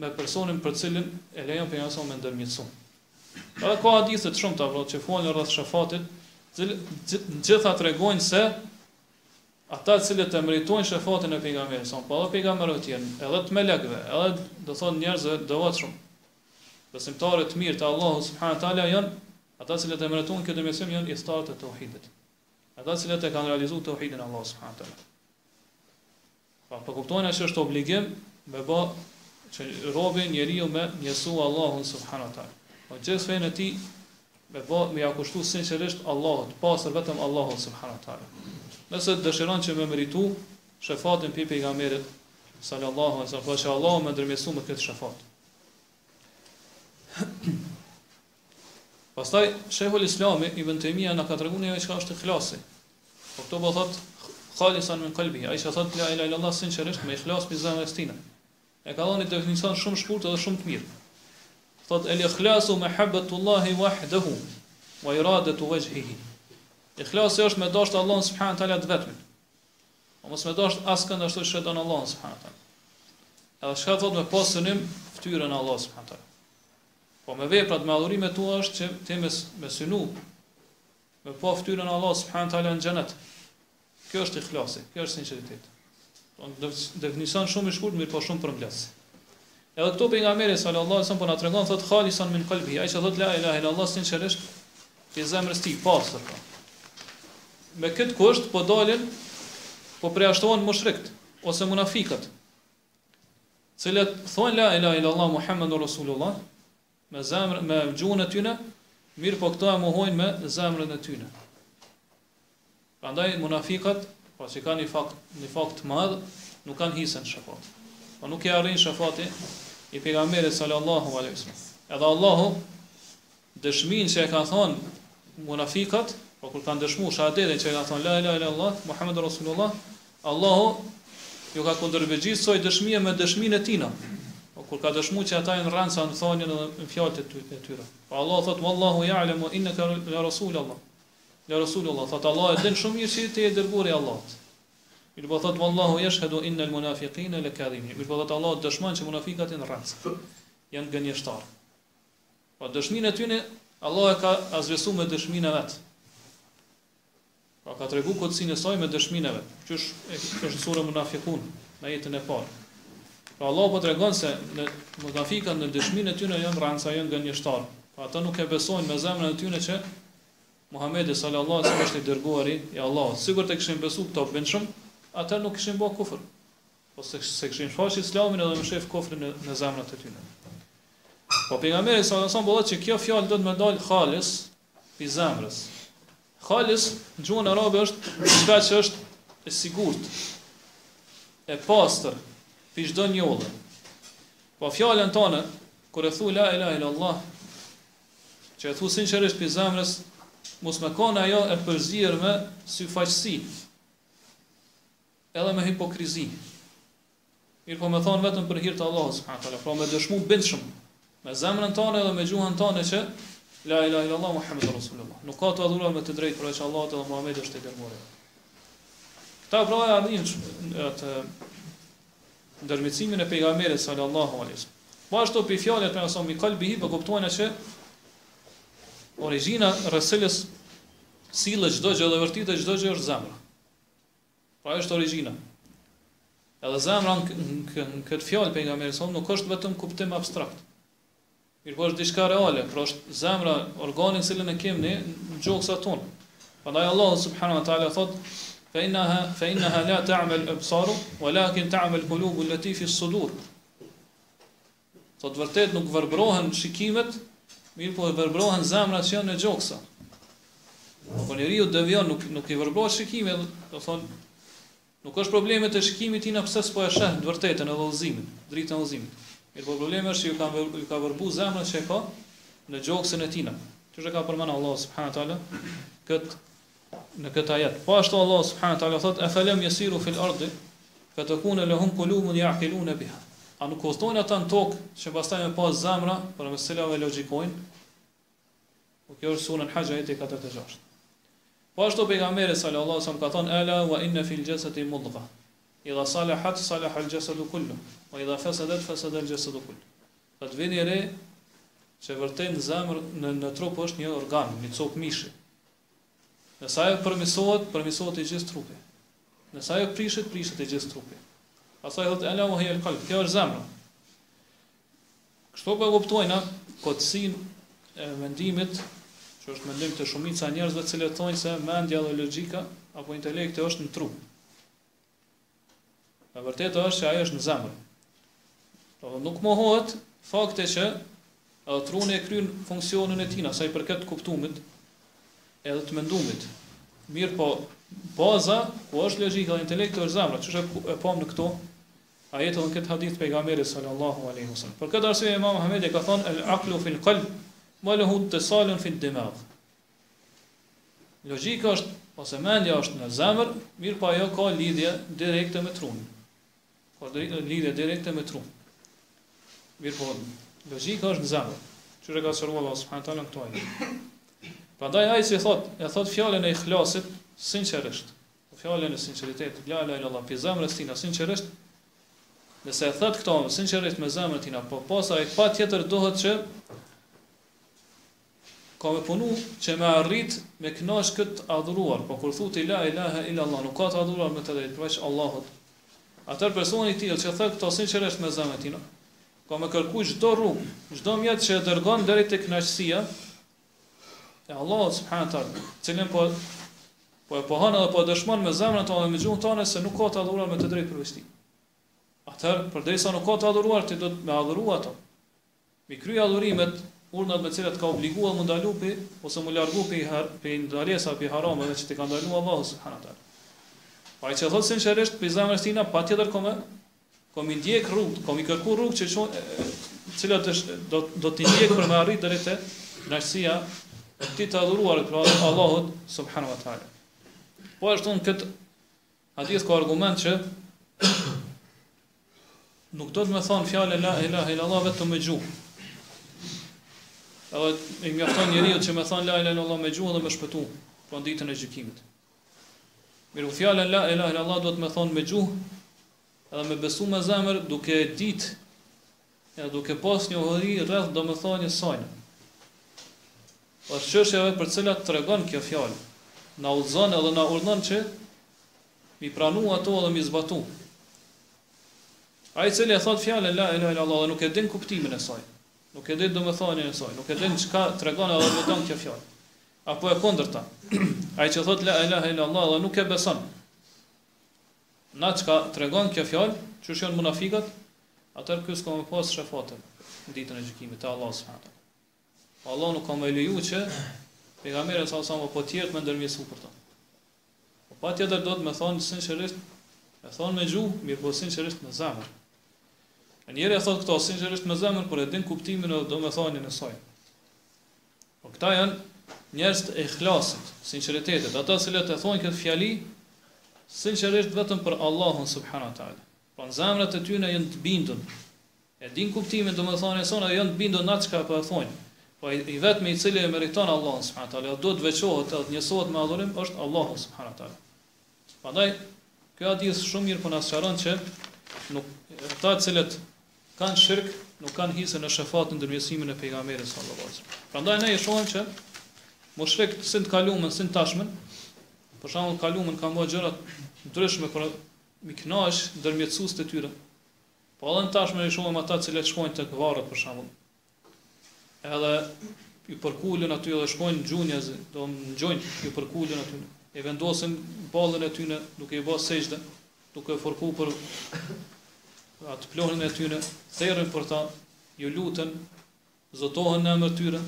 me personin për cilin e lejon pejgamberi sa me ndërmjetësu. Edhe ka hadithe të shumta pra që folin rreth shefatit, të gjitha tregojnë se ata të cilët e meritojnë shefatin e pejgamberit sa, po edhe pejgamberëve të tjerë, edhe të melekëve, edhe do thonë njerëzve të devotshëm, besimtarë të mirë të Allahut subhanahu teala janë ata të cilët e meritojnë këtë ndërmjetësim janë ithtarët e tauhidit. Ata të cilët e kanë realizuar tauhidin e Allahut subhanahu teala. Pra po kuptojna që është obligim me bë që robi njeriu me njësu Allahun subhanahu wa taala. Po gjithë fenë e tij me bë me ja kushtu sinqerisht Allahut, pastër vetëm Allahut subhanahu wa taala. Nëse dëshiron që me meritu shefatin prej pejgamberit sallallahu alaihi wasallam, pra që Allahu me ndërmjetësu me këtë shefat. Pastaj Shejhul Islami Ibn Taymija na ka treguar neve çka është ihlasi. Po këtu po thot khalisan min qalbi, ai që thot la ilaha illallah sinqerisht me ihlas prej zemrës tina. E ka dhënë një definicion shumë shkurt edhe shumë të mirë. Thot el ikhlasu mahabbatullahi wahdahu wa iradatu wajhihi. Ikhlasi është me dashtë Allahun subhanahu teala të vetmin. Po mos me dashtë askënd ashtu siç e don Allahun subhanahu teala. Edhe çka thot me pas synim fytyrën e Allahut subhanahu teala. Po me veprat, me adhurimet tua është që ti me, me synu, me pa fytyrën e Allahut subhanahu teala në xhenet. Kjo është ikhlasi, kjo është sinqeritet. Po definicion shumë i shkurt, mirëpo shumë përmbledhës. Edhe këtu pejgamberi sallallahu alajhi wasallam po na tregon thot khalisan min qalbi, ai që thot la ilaha illallah sinqerisht prej zemrës tij pastër. Po. Me këtë kusht po dalin po përjashtohen mushrikt ose munafikët. Cilët thonë la ilaha illallah Muhammedur Rasulullah me zemrën me gjuhën e tyre, mirëpo këto e mohojnë me zemrën e tyre. Prandaj munafikat, pra që kanë nifak, nifak të madh, nuk kanë hise në shefat. Po nuk e arrin shefati i pejgamberit sallallahu alaihi wasallam. Edhe Allahu Dëshminë që e kanë thonë munafikat, po kur kanë dëshmuar shahadetin që e kanë thonë la ilaha illallah Muhammedur Rasulullah, Allahu ju ka kundërpërgjigj kësaj dëshmie me dëshminë e tina. Po kur ka dëshmuar që ata janë rrenca në thonien dhe në fjalët e tyre. Po Allahu thot wallahu ya'lamu innaka la rasulullah. La rasulullah thot Allah e din shumë mirë që ti je i dërguari i Allahut. Mirëpo thot wallahu yashhadu innal munafiqina lakadhibin. Mirëpo thot Allah dëshmon që munafikat janë rrenca. Janë gënjeshtar. Po dëshminë e tyne Allahu e ka asgjësu me dëshminë e vet. Pra ka tregu kotësinë e saj me dëshminë e vet. Qysh është në sure Munafikun, në ajetin e parë. Pra Allahu po tregon se në munafikat në dëshminë e tyre janë rrenca, janë gënjeshtar. Pra ata nuk e besojnë me zemrën e tyre që Muhamedi sallallahu alaihi wasallam është i dërguari i Allahut. Sikur të kishin besuar këto bindshëm, ata nuk kishin bërë kufër. Po s'e kishin shfaq islamin edhe mshef kufrin në, në zemrat e tyre. Po pejgamberi sallallahu alajhi wasallam po thotë që kjo fjalë do të me dal halis pi zemrës. Halis në gjuhën arabe është diçka që është e sigurt, e pastër, pi çdo njolle. Po fjalën tonë kur e thu la ilaha illallah, që e thu sinqerisht pi zemrës, mos me kanë ajo e përzier me syfaqësi, edhe me hipokrizi. Mirëpo me thonë vetëm për hir të Allahut subhanahu teala, pra me dëshmu bindshëm me zemrën tonë edhe me gjuhën tonë që la ilaha illallah muhammedur rasulullah. Nuk ka të adhuruar me të drejtë përveç Allahut edhe Muhamedi është i dërguari. Këta pra e arrijnë atë ndërmjetësimin e pejgamberit sallallahu alaihi wasallam. Po ashtu pi fjalët e pejgamberit min kalbihi po kuptojnë që origjina rreth cilës sillet çdo gjë dhe vërtitet çdo gjë është zemra. Pra është origjina. Edhe zemra në këtë fjalë pejgamberit sa nuk është vetëm kuptim abstrakt. Mirëpo është diçka reale, pra është zemra, organi të cilën e kemi ne në gjoksat tonë. Prandaj Allahu subhanahu wa taala thot: "Fa innaha fa innaha la ta'mal absar, walakin ta'mal qulub allati fi as-sudur." Thot vërtet nuk verbrohen shikimet, mirëpo verbrohen zemrat që janë në gjoksa. Po kur njeriu devijon nuk nuk i verbrohet shikimi, do thon nuk është problemi te shikimi i tij pse s'po e sheh të vërtetën edhe udhëzimin, dritën e udhëzimit. Mirëpo problemi është që ju ka ju ka verbu zemrën që e ka në gjoksin e tij. Qysh e ka përmend Allahu subhanahu wa taala kët në këtë ajet. Po ashtu Allahu subhanahu wa taala thotë efelem jesiru fil ardi fetekune lehum kulubun ja'kilune biha. A nuk udhëtojnë ata në tokë që pastaj me pas zemra përmes të cilave logjikojnë? Po kjo është sura Al-Hajj ajeti 46. Po ashtu pejgamberi sallallahu alajhi wasallam ka thënë ala wa inna fil jasadi mudgha. Idha salahat salaha al-jasadu kullu wa idha fasadat fasada al-jasadu kullu. Thotë vini re që vërtet në zemër në, në trup është një organ, një copë mishi. Nëse ajo përmisohet, përmisohet i gjithë trupi. Nëse ajo prishet, prishet i gjithë trupi. Pastaj thotë ela wa hiya al-qalb, kjo është zemra. Kështu po e kuptojna kotësinë e mendimit, që është mendim te shumica e njerëzve të cilët thonë se mendja dhe logjika apo intelekti është në tru. E vërteta është që ajo është në zemër. Do nuk mohohet fakti që edhe truni e kryen funksionin e tij, sa i përket kuptimit edhe të mendumit. Mirëpo, baza ku është logjika dhe intelekti është zemra, qysh e pamë në këto ajete dhe në këtë hadith të pejgamberit sallallahu alaihi wasallam. Për këtë arsye Imam Ahmedi ka thënë el aqlu fil qalb wa lahu ittisalun fi dimagh. Logjika është ose mendja është në zemër, mirëpo ajo ka lidhje direkte me trunin. Ka lidhje direkte me trunin. Mirëpo, logjika është në zemër. Qysh e ka sqaruar Allahu subhanahu wa taala në këto ajete. Prandaj ai që thot, e thot fjalën e ihlasit sinqerisht, fjalën e sinqeritetit, la ilaha illallah, prej zemrës tina sinqerisht, nëse e thot këto sinqerisht me zemrën tina, po pastaj patjetër duhet që ka me punu që me arrit me knaq këtë adhuruar, po kur thu ti la ilaha illa Allah, nuk ka të adhuruar me të drejtë përveç Allahut. Atëherë personi i tillë që thot këto sinqerisht me zemrën tina, ka me kërku çdo rrugë, çdo mjet që e dërgon deri te kënaqësia e Allahut subhanahu taala, cilën po po e pohon edhe po e dëshmon me zemrën tonë dhe me gjuhën tonë se nuk ka të adhuruar me të drejtë përveç tij. Atëherë, përderisa nuk ka të adhuruar, ti do të me adhuru ato. Mi kry adhurimet, urdhnat me të cilat ka obliguar mu ndalu pi, ose mu largu pi, pi ndalesa, pi harameve që t'i ka ndalu Allahu subhanahu wa taala. Po ai që thotë sinqerisht pi zemrës tina, patjetër ka me ka mi ndjek rrugë, ka mi kërku rrugë që çon të cilat është do do t'i ndjek për me arrit deri te kënaqësia e këtij të adhuruarit, pra Allahut subhanahu wa taala. Po ashtu në këtë hadith ka argument që Nuk do të me thonë fjalën la ilaha illallah vetëm me gjuhë. Edhe i mjafton njeriut që me thonë la ilaha illallah me gjuhë dhe me shpëtu, pra në ditën e gjykimit. Mirëpo fjalën la ilaha illallah duhet me thonë me gjuhë, edhe me besu me zemër duke e ditë, edhe duke pas njohuri rreth domethënies saj. Është çështjeve për cilat tregon kjo fjalë. Na udhëzon edhe na urdhënon që mi pranu ato edhe mi zbatu. Ai i cili e thot fjalën la ilaha illallah dhe nuk e din kuptimin e saj, nuk e din domethënien e saj, nuk e din çka tregon edhe aludon kjo fjalë. Apo e kundërta. Ai që thot la ilaha illallah dhe nuk e beson. Në çka tregon kjo fjalë, qysh janë munafikat, atëherë ky s'ka me pas shefatin në ditën e gjykimit te Allahu subhanahu wa taala. Allahu nuk ka me leju që pejgamberi sa sa apo tjerët me ndërmjetësu për to. Po patjetër do të me thonë sinqerisht, me thonë me gjuhë, mirëpo sinqerisht me zemër. E njeri e thotë këto sinqerisht me zemër, kur e din kuptimin edhe domethënien e saj. Po këta janë njerëz të ihlasit, sinqeritetit, ata të cilët e thonë këtë fjali sinqerisht vetëm për Allahun subhanahu wa taala. Po në zemrat e tyre janë të bindur E din kuptimin domethënien e saj dhe janë të bindur në atë çka po e thonë. Po i vetmi i cili e meriton Allahun subhanahu teala, duhet të veçohet edhe të njësohet me adhurim është Allahu subhanahu teala. Prandaj ky hadith shumë mirë po na sqaron që nuk ata të cilët kanë shirk nuk kanë hise në shefatin ndërmjetësimin e pejgamberit sallallahu alaihi wasallam. Prandaj ne e shohim që mushrikët si në të kalumen, si në tashmen, për shembull kalumen kanë bërë gjëra të ndryshme për mi kënaq ndërmjetësuesit e tyre. Po edhe në tashme i shohim ata të cilët shkojnë tek varret për shembull. Edhe ju përkulen aty dhe shkojnë në gjunjë, do në gjunjë ju përkulen aty. E vendosin ballin e tyre duke i bërë sexhde, duke e fërku për atë pluhnin e tyre, thirren për ta, ju luten, Zotohen në emër tyre.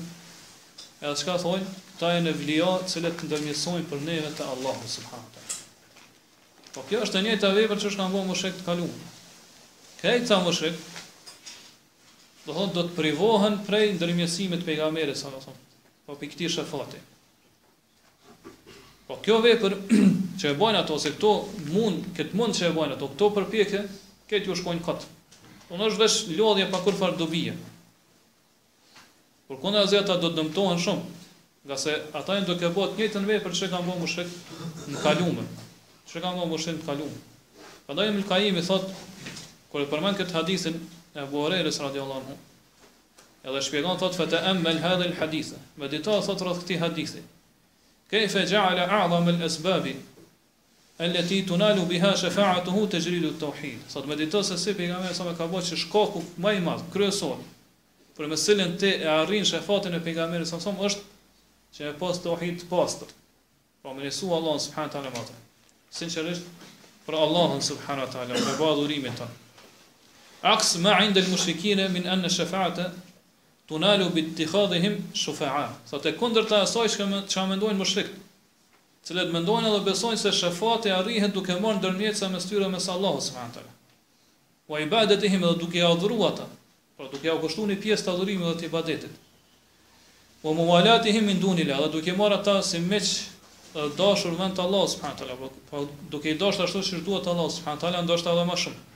Edhe çka thonë? Këta janë evlija të cilët ndërmjetësojnë për neve te Allahu subhanahu wa taala. Po kjo është e njëjta vepër që kanë bërë mushrikët të kaluar. Krejt këta mushrik do thotë do të privohen prej ndërmjetësimit të pejgamberit sallallahu alajhi wasallam. Po prej këtij shefati. Po kjo vepër që e bojnë ato, ose këto mund, këtë mund që e bojnë ato, këto përpjekje, këtë ju shkojnë kot. Po nuk është veç lodhje pa kurrfarë dobie. Përkundrazi ata do të dëmtohen shumë, ngase ata janë duke bërë të njëjtën vepër që kanë bërë mushrikët në kalumen. Që kanë bërë mushrikët në kalumen. Prandaj Ibn Kajimi thot, kur e përmend këtë hadithin e Abu Hurairës radhiyallahu anhu, edhe shpjegon thot fa ta'ammal hadha al-hadith. Medito thot rreth këtij hadithi. Kayfa ja'ala a'zam al-asbab allati tunalu biha shafa'atuhu tajrid at-tauhid. Thot medito se si pejgamberi sa ka bërë që shkaku më i madh, kryesor, përmes cilën ti e arrin shefatin e pejgamberit sa sa është që me pas tauhid të pastër. Pra me njësu Allahun subhanahu taala me atë. Sinqerisht për Allahun subhanahu taala me bë adhurimin tonë. Aks ma inda al-mushrikina min anna shafa'ata tunalu bi ittikhadhihim shufa'a. Thotë e kundërta e asaj që që mendojnë mushrikët, të cilët mendojnë edhe besojnë se shefati arrihet duke marrë ndërmjetësa mes tyre mes Allahut subhanahu taala. Wa ibadatihim edhe duke i adhuruar ata. Pra duke ja u kushtuar një pjesë të adhurimit dhe të ibadetit. Wa muwalatihim min dunillah, dhe duke marrë ata si miq dhe dashur vend të Allahut subhanahu wa taala, po, po duke i dashur ashtu siç duhet Allahu subhanahu wa taala, ndoshta edhe më shumë.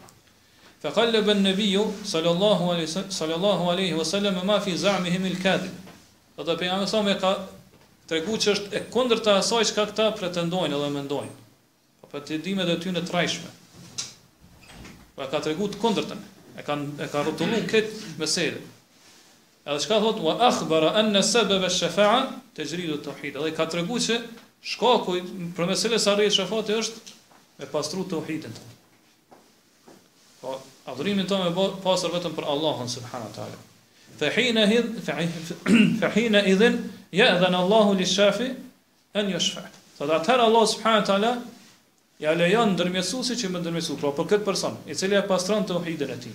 Fa qallaba an-nabiyyu sallallahu alaihi sallallahu alaihi wasallam ma fi za'mihim al-kadhib. Do të pejgamberi sa me ka tregu që është e kundërta asaj çka këta pretendojnë edhe mendojnë. Po pretendimet e tyre të rrejshme. Po e ka tregu të kundërtën. E kanë e ka rrotullu këtë meselë. Edhe çka thot wa akhbara anna sabab ash-shafa'a tajrid at-tauhid. Edhe ka tregu që shkaku për meselës arrihet shefati është me pastru tauhidin. Po adhurimin tonë me bë pastër vetëm për Allahun subhanahu wa taala. Fa hina idh fa hina idhin ya'dhan Allahu lish-shafi En yashfa. Thotë atëherë Allah subhanahu wa taala ja lejon ndërmjetësuesit që me ndërmjetësu, pra për këtë person, i cili e pastron tauhidin e tij.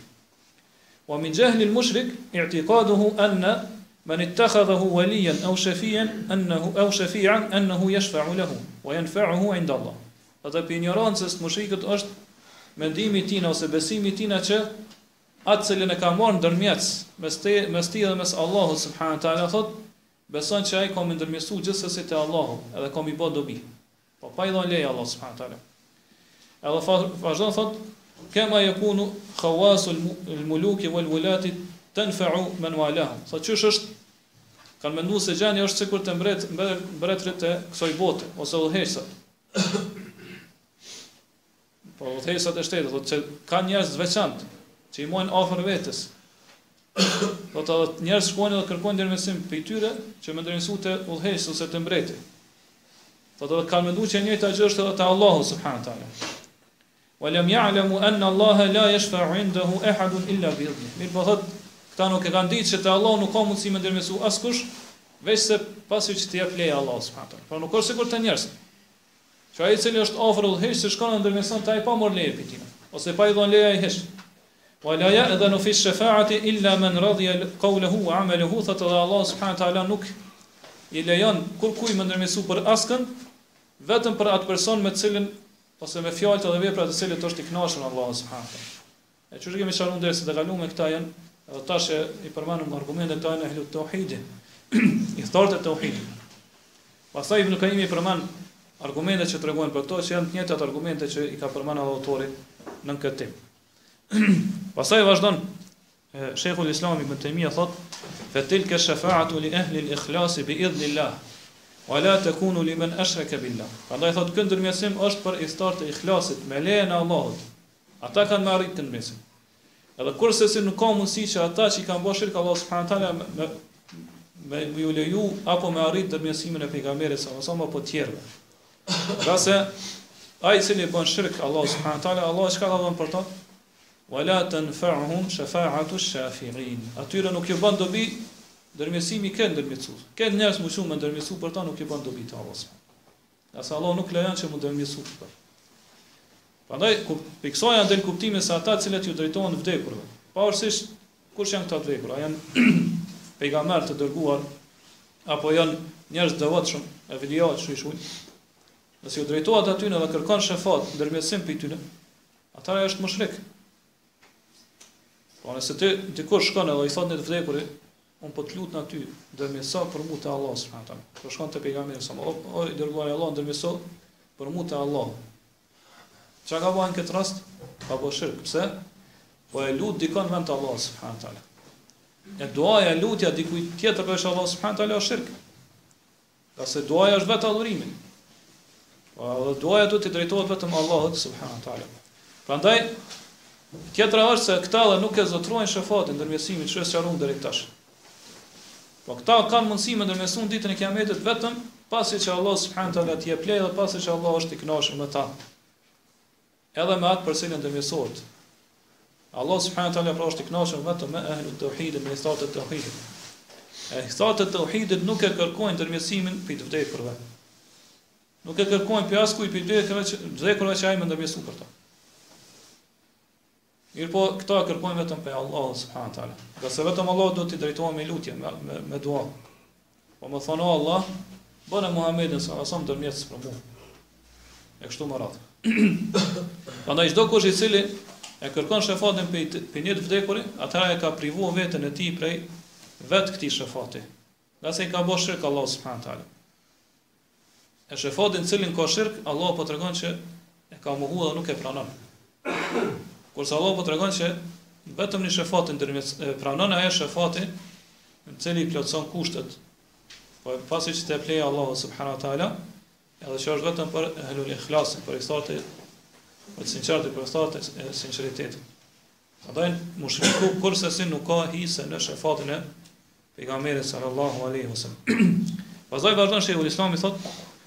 Wa min jahli al-mushrik i'tiqaduhu anna man ittakhadhahu waliyan aw shafi'an annahu aw shafi'an annahu yashfa'u lahu wa yanfa'uhu 'inda Allah. Thotë prej injorancës të mushrikut është mendimi i tij ose besimi i tij që atë cilin e ka marrë ndërmjetës mes te, mes tij dhe mes Allahut subhanahu wa taala thot Beson që ai ka me ndërmjetësu gjithsesi te Allahu edhe ka me i ba dobi. Po pa i dhënë leje Allahu subhanahu wa taala. Edhe vazhdon thot kema yakunu khawasul muluki wal wulati tanfa'u man walahum. Thotë qysh është kanë menduar se gjendja është sikur te mbret mbretërit e kësaj bote ose udhëheqësat. Po udhëheqësat e shtetit thotë se kanë njerëz të veçantë që i mbajnë afër vetes. Thotë edhe njerëz shkojnë dhe kërkojnë ndërmjetësim prej tyre që me ndërmjetësu te udhëheqësi ose te mbreti. Thotë edhe kanë menduar që e njëjta gjë është edhe te Allahu subhanahu wa taala. Wa lam ya'lamu anna Allah la yashfa'u 'indahu ahadun illa bi idhnih. Mirëpo thotë, këta nuk e kanë ditë që te Allahu nuk ka mundësi me ndërmjetësu askush, veçse pasi që të jep leje Allahu subhanahu wa taala. Pra nuk është sikur te njerëzit. Që ai i cili është afër udhëheqësit shkon e ndërmjetëson te ai pa marrë leje prej tij, ose pa i dhënë leje ai hiç. Wa la ya'dhanu fi shafa'ati illa man radiya qawluhu wa 'amaluhu, thotë edhe Allahu subhanahu wa ta'ala nuk i lejon kurrkujt me ndërmjetësu për askënd, vetëm për atë person me të cilin ose me fjalët dhe veprat e të cilit është i kënaqur Allahu subhanahu wa ta'ala. E qysh kemi sqaruar në derset e kaluara këta janë, edhe tash e i përmendëm argumentet këta janë ehlu tauhidit. Ithtarët e tauhidit. Pastaj Ibn Kajimi përmend argumentet që tregojnë për këto, që janë të njëjtat argumente që i ka përmendur edhe autori në këtë temë. Pastaj vazhdon Sheikhul Islam Ibn Taymija thot: "Fa tilka shafa'atu li ahli al-ikhlas bi idhnillah wa la takunu liman ashraka billah." Prandaj thot ky ndërmjetësim është për ithtarët e ikhlasit me lejen e Allahut. Ata kanë me arrit këtë ndërmjetësim. Edhe kurrsesi nuk ka mundësi që ata që i kanë bërë shirk Allahu subhanahu wa taala me me me ju leju apo me arrit ndërmjetësimin e pejgamberit sallallahu alajhi wasallam apo të tjerëve. Ngase ai i cili bën shirk Allahu subhanahu wa taala, Allahu çka ka thënë për to? Wala tanfa'uhum shafa'atu shafi'in. Atyre nuk ju bën dobi ndërmjetësimi i këtyre ndërmjetësuesve. Këta njerëz me u çu me ndërmjetësu për ta nuk ju bën dobi te Allahu. Ngase Allahu nuk lejon që me ndërmjetësu për ta. Prandaj, prej kësaj del kuptimi se ata të cilët ju drejtohen vdekurve, pavarësisht kush janë këta të vdekur, a janë pejgamberë të dërguar apo janë njerëz të devotshëm, evlija që i quajnë, nëse ju drejtohet atyne dhe kërkon shefat, ndërmjetësim prej tyre, atëherë është mushrik. Po nëse ti dikush shkon edhe i thot një të vdekuri. Unë po të lutna ty, ndërmjetëso për mua te Allahu subhanahu wa taala. Po shkon te pejgamberi sa, o, o i dërguari i Allahut ndërmjetëso për mua te Allahu. Çka ka bërë në këtë rast? Ka bërë shirk. Pse? Po e lut dikon në vend të Allahut subhanahu wa taala. E duaja, lutja dikujt tjetër përveç Allahut subhanahu wa taala është shirk. Ngase duaja është vetë adhurimi. Po edhe duaja duhet t'i drejtohet vetëm Allahut subhanahu wa taala. Prandaj tjetra është se këta edhe nuk e zotërojnë shefatin ndërmjetësimin që e sqaruam deri tash. Po këta kanë mundësi me ndërmjetësu në ditën e Kiametit vetëm pasi që Allah subhanahu wa taala t'i jep leje dhe pasi që Allah është i kënaqur me ta. Edhe me atë për cilën ndërmjetësohet. Allah subhanahu wa taala pra është i kënaqur vetëm me ehlu tauhidin, me ithtarët e tauhidit. E ithtarët e tauhidit nuk e kërkojnë ndërmjetësimin prej të vdekurve. Nuk e kërkojnë prej askujt prej të vdekurve që ai me ndërmjetësu për ta. Mirëpo, këta e kërkojnë vetëm prej Allahut subhanahu wa taala. Ngase vetëm Allahut duhet t'i drejtohen me lutje, me me, me dua. Po me thonë o Allah, bëne Muhammedin sallallahu alaihi wasallam ndërmjetës për mua. E kështu me radhë. Prandaj çdo kush i cili e kërkon shefatin prej prej një të vdekuri, atëherë e ka privuar veten e tij prej vetë këtij shefati. Ngase i ka bërë shirk Allahut subhanahu wa taala. E shefatin në cilin ka shirk, Allah po tregon që e ka mohu dhe nuk e pranon. Kurse Allah po tregon që vetëm një shefat ndërmjet e pranon ajo shefati në cilin i plotëson kushtet. Po pasi që të leje Allahu subhanahu wa taala, edhe që është vetëm për ehlul ikhlasin, për ithtarët për të sinqertë, për ithtarët e sinqeritetit. Prandaj mushriku kurrsesi nuk ka hise në shefatin e pejgamberit sallallahu alaihi wasallam. Pastaj vazhdon Sheikhul Islami thot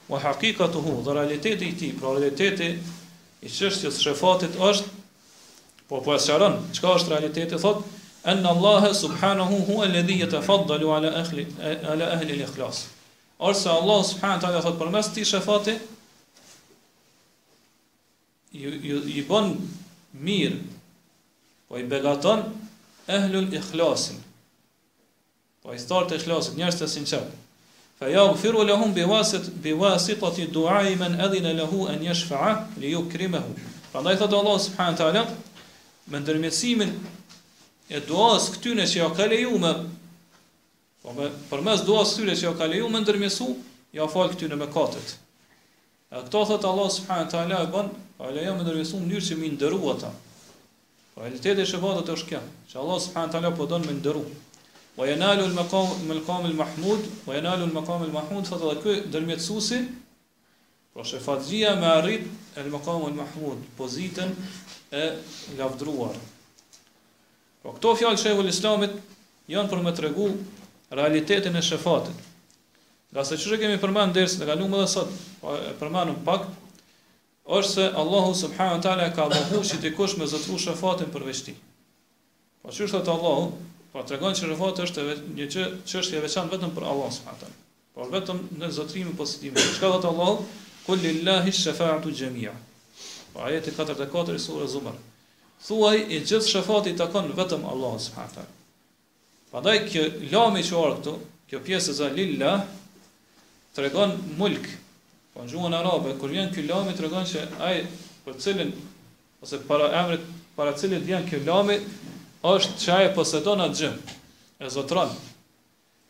wa haqiqatuhu dhe realiteti i tij, pra realiteti i çështjes së shefatit është po po e sqaron çka është realiteti thot en Allah subhanahu huwa alladhi yatafaddalu ala ahli ala ahli al-ikhlas. Është se Allah subhanahu wa taala thot përmes këtij shefati i, i, i bën mirë, po i begaton ehlul ikhlasin, po ithtarët e ikhlasit, njerëz të sinqertë. Fa yaghfiru lahum biwasit biwasitati du'ai man adhina lahu an yashfa'a li yukrimahu. Prandaj thotë Allah subhanahu wa taala me ndërmjetësimin e duas këtyre që ja ka leju me po me përmes duas këtyre që ja ka leju me ndërmjetësu, ja fal këtyre mëkatet. Edhe këto thotë Allah subhanahu wa taala e bën, po e lejon me ndërmjetësu në mënyrë që me nderu ata. Po realiteti i shefatit është kjo, që Allah subhanahu wa taala po don me nderu. Wa yanalu al-maqam al-maqam al-mahmud, wa yanalu al-maqam al-mahmud, thotë edhe ky ndërmjetësuesi, pra shefatxhia me arrit al-maqam al-mahmud, pozitën e lavdruar. Po këto fjalë Sheikhul Islamit janë për me tregu realitetin e shefatit. Ngase qysh e kemi përmend dersin e kaluar edhe sot, po e përmendëm pak, është se Allahu subhanahu wa taala ka mohu që dikush me zotru shefatin përveç tij. Po qysh thotë Allahu, po tregon që shefati është një gjë çështje e veçantë vetëm për Allahun subhanahu wa taala. Por vetëm në zotrimin posedimin. Çka thotë Allahu? Kul lillahi shafa'atu jami'a. Po ajeti 44 i surës Zumar. Thuaj i gjithë shefati i takon vetëm Allahut subhanahu wa taala. Prandaj kjo lami që ardh këtu, kjo pjesë e lillah tregon mulk. Po në gjuhën arabe kur vjen ky lami tregon që ai për cilin ose para emrit para cilit vjen kjo lami është që ai posedon atë gjë, e zotron.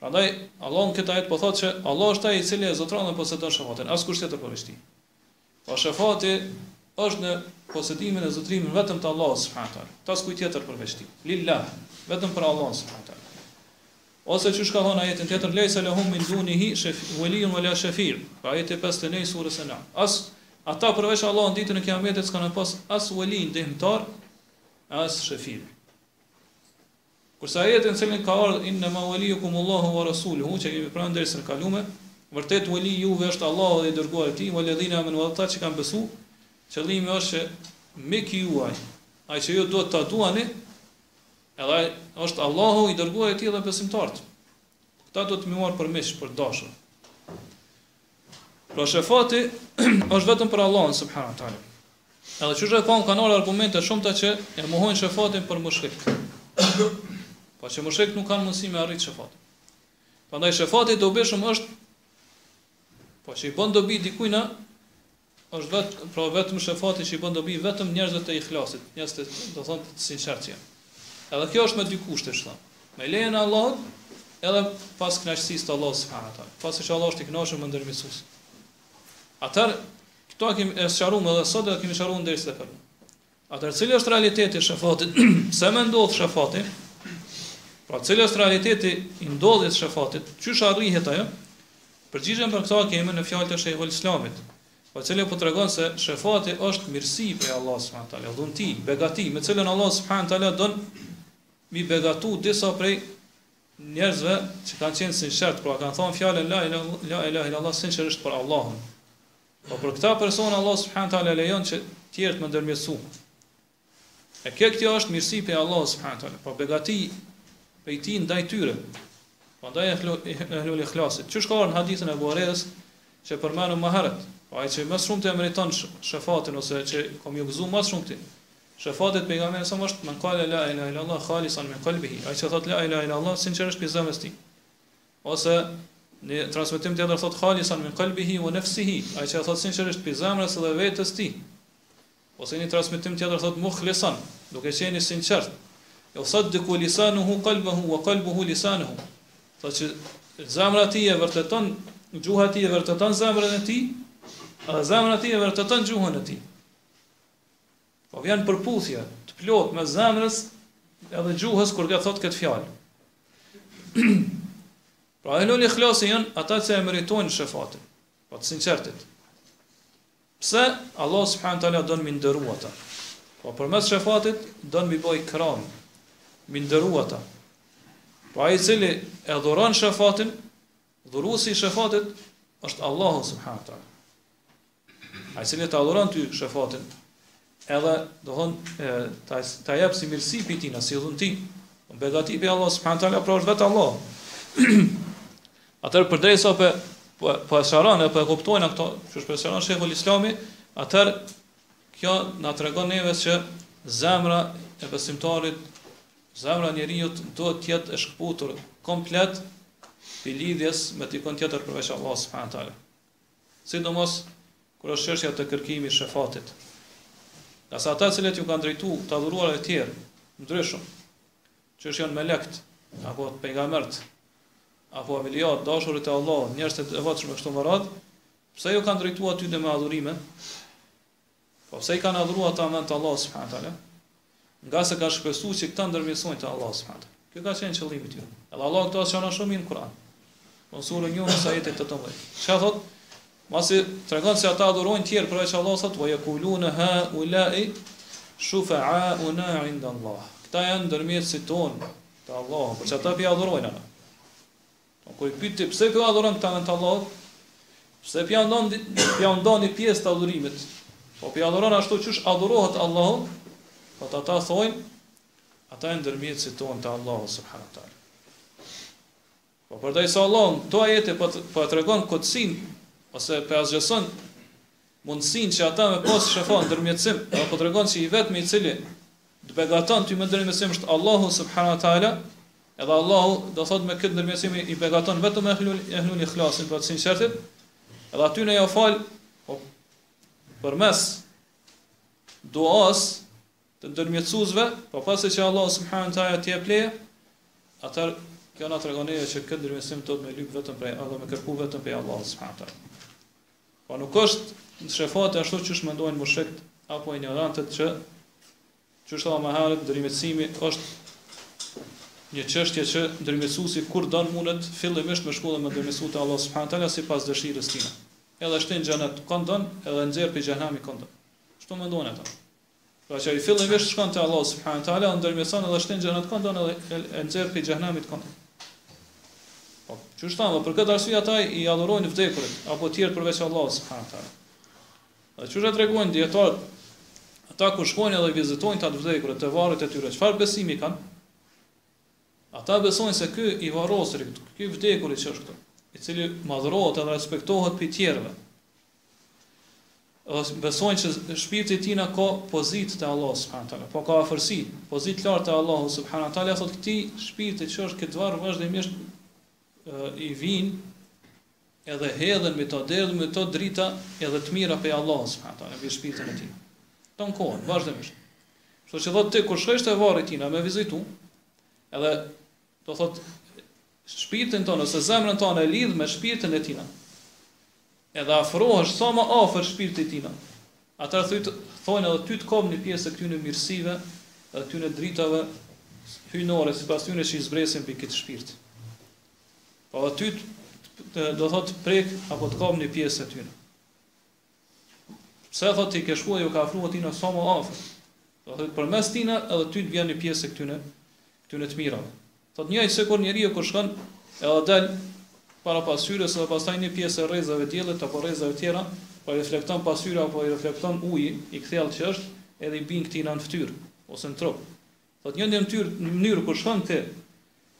Prandaj Allah në këtë ajet po thotë që Allah është ai i cili e zotron dhe posedon shefatin, askush tjetër përveç tij. Po shefati është në posedimin e zotrimin vetëm të Allahut subhanahu wa taala, të askujt tjetër përveç tij. Lillah, vetëm për Allahun subhanahu wa taala. Ose qysh ka thonë ajetin tjetër, lejse lehum min dunihi welijun wala shafi'. Pra ajeti 51 i surës An-An'am. As ata përveç Allahut në ditën e Kiametit s'kanë pas as weli ndihmëtar, as shafi'. Kurse ajeti në cilin ka ardhur inna ma waliyukum Allahu wa rasuluhu, që kemi përmend dersin e kaluar, vërtet wali juve është Allahu dhe i dërguari i tij, walladhina amanu dhe ata që kanë besu, qëllimi është që mik juaj, ai që ju duhet ta duani, edhe ai është Allahu i dërguari i tij dhe besimtarët. Këta duhet të marr për miq, për dashur. Pra shefati është vetëm për Allahun subhanahu wa taala. Edhe qysh e pamë kanë ardhur argumente të shumta që e mohojnë shefatin për mushrikët. Po që mushrikët nuk kanë mundësi me arrit shefatin. Prandaj shefati i dobishëm është po që i bën dobi dikujna është vet, pra vetëm shefati që i bën dobi vetëm njerëzve të ihlasit, njerëz të, do thonë të sinqertë që janë. Edhe kjo është me dy kushte, që thonë. Me lejen e Allahut. edhe pas kënaqësisë të Allahut subhanahu wa taala, pasi që Allahu është i kënaqur me ndërmjetësues. Atëherë, këto e kemi sqaruar edhe sot edhe kemi sqaruar në dersin e kaluar. Atëherë, cili është realiteti i shefatit? Pse me ndodh shefati? Pra, cili është realiteti i ndodhjes shefatit? Qysh arrihet ajo? Përgjigjen për këtë kemi në fjalët e Shejhul Islamit, po i cili po tregon se shefati është mirësi prej Allahut subhanahu wa taala, dhunti, begati, me cilën Allahu subhanahu wa taala don mi begatu disa prej njerëzve që kanë qenë sinqert, pra kanë thënë fjalën la ilaha la ilaha illallah sinqerisht për Allahun. Po për këta persona Allah subhanahu taala lejon që tjerët me ndërmjetësu. E kjo kjo është mirësi prej Allahut subhanahu taala, po begati prej tij ndaj tyre. Prandaj ehlul ikhlasit. Qysh ka ardhur në hadithin e Ebu Hurejrës që përmendëm më herët, po ai që më shumë të meriton shefatin ose që ka me iu gëzu më shumë ti. Shefatit pejgamberit sa është men kale la ilaha illallah khalisan min qalbihi, ai që thot la ilaha illallah sinqerisht prej zemrës tij. Ose në transmetim tjetër thot khalisan min qalbihi wa nafsihi, ai që thot sinqerisht prej zemrës dhe vetes tij. Ose një transmetim tjetër thot mukhlisan, duke qenë i sinqert. Yusaddiqu lisanuhu qalbahu wa qalbuhu lisanuhu. Thotë që zemra e tij e vërteton, gjuha e tij e vërteton zemrën e tij, edhe zemra e tij e vërteton gjuhën e tij. Po vjen përputhje të plotë mes zemrës edhe gjuhës kur e thot këtë fjalë. pra ehlul ikhlasi janë ata që e meritojnë shefatin, po të sinqertit. Pse Allah subhanahu taala don mi nderu ata? Po përmes shefatit don mi bo ikram, mi nderu ata. Po ai i cili e dhuron shefatin, dhuruesi i shefatit është Allahu subhanahu taala. Ai i cili ta dhuron ty shefatin, edhe do thon ta ta jep si mirësi prej tina, si dhunti. Begati prej Allah subhanahu taala, pra është vetë Allah. Atëherë përderisa po po po e sqaron e po e kuptojnë këto, që po e sqaron Shejhul Islami, atëherë kjo na tregon neve që zemra e besimtarit, zemra e njeriut duhet të jetë e shkëputur komplet prej lidhjes me dikon tjetër përveç Allah subhanahu taala. Sidomos kur është çështja te kërkimi i shefatit. Ngase ata të cilët ju kanë drejtu të adhuruarve të tjerë, ndryshëm, qysh janë melekt, apo pejgamberët, apo evliat, dashurit e Allahut, njerëz të devotshëm e kështu me radhë, pse ju kanë drejtu atyre me adhurime? Po pse i kanë adhuruar ata në vend të Allahut subhanahu wa taala? Ngase kanë shpresuar që këta ndërmjetësojnë te Allahu subhanahu wa taala. Kjo ka qenë qëllimi i tyre. Edhe Allahu këto sqaron shumë mirë në Kur'an. Po në surën Yunus ajeti 18. Çka thot? Masi tregon se ata adhurojnë tjerë përveç Allahut thot wa yaquluna haula'i shufa'auna 'inda Allah. Këta janë ndërmjetësit tonë te Allahu, por që ata po i adhurojnë ata. Po kur i pyet ti pse po adhuron këta në vend të Allahut? Pse po ja ndon po ja ndon një pjesë të adhurimit? Po po adhuron ashtu qysh adhurohet Allahu? Po ata thonë ata janë ndërmjetësit tonë te Allahu subhanahu wa taala. Po përderisa Allahu në këto ajete po po e tregon kotësinë ose po e asgjëson mundësinë që ata me pas shefat ndërmjetësim, edhe po tregon se i vetmi i cili të begaton ty me ndërmjetësim është Allahu subhanahu wa taala, edhe Allahu do thot me këtë ndërmjetësim i begaton vetëm ehlul ehlul ikhlasin, pra të sinqertit, edhe atyne ja fal po përmes duas të ndërmjetësuesve, po pasi që Allahu subhanahu wa taala të jep leje, atëherë kjo na tregon neve që këtë ndërmjetësim duhet me lyp vetëm prej Allah, me kërku vetëm prej Allahut subhanahu wa taala. Po nuk është shefati ashtu qysh mendojnë mushrikët apo injorantët që qysh thamë më herët ndërmjetësimi është një çështje që ndërmjetësuesi kur don mundet fillimisht me shku dhe me ndërmjetësu te Allah subhanahu taala sipas dëshirës tina. Edhe shtin n'xhenet kon don, edhe nxjerr prej xhehenemi kon don. Kështu mendojnë ata. Pra që ai fillimisht shkon te Allahu subhanahu wa taala, ndërmjetëson edhe shtin n'xhenet kon don edhe e nxjerr prej xhehenemit kon don. Po, qysh thamë, për këtë arsye ata i adhurojnë vdekurit apo të tjerë përveç Allahut subhanahu wa taala. Dhe qysh e tregojnë dijetarët, ata kur shkojnë edhe vizitojnë të vdekurit, te varret e tyre, çfarë besimi kanë? Ata besojnë se ky i varrosuri, ky i vdekuri që është këtu, i cili madhërohet edhe respektohet prej tjerëve, Dhe besojnë që shpirti i tina ka pozitë te Allahu subhanahu wa taala, po ka afërsi, pozitë të lartë te Allahu subhanahu wa taala, thotë këtij shpirti që është n'këtë varr vazhdimisht i vin edhe hedhen me to derdhen me to drita edhe të mira prej Allahu subhanahu wa taala mbi shpirtin e tij. Ton kohën, vazhdimisht. Kështu që thotë ti kur shkojsh te varri i tina me vizitu, edhe do thotë. shpirtin tonë ose zemrën tonë e lidh me shpirtin e tina, edhe afrohesh sa më afër shpirtit tina, atëherë thotë thonë edhe ty të kap një pjesë e këtyre mirësive dhe këtyre dritave hyjnore sipas tyre që i zbresin mbi këtë shpirt. Po edhe ty të, do thotë prek apo të kap një pjesë e tyre. Pse thotë ti ke shkuar ju ke afruar tina sa më afër. Do thotë përmes tina edhe ty të vjen një pjesë e këtyre këtyre të mirave. Thotë njëjtë sikur njeriu kur shkon edhe del para pasqyrës edhe pastaj një pjesë e rrezeve të diellit apo rrezeve tjera, po i reflekton pasqyra apo i reflekton uji i kthjellët që është, edhe i bin këtina në fytyrë ose në trup. Thotë njëjtë në mënyrë, në mënyrë kur shkon ti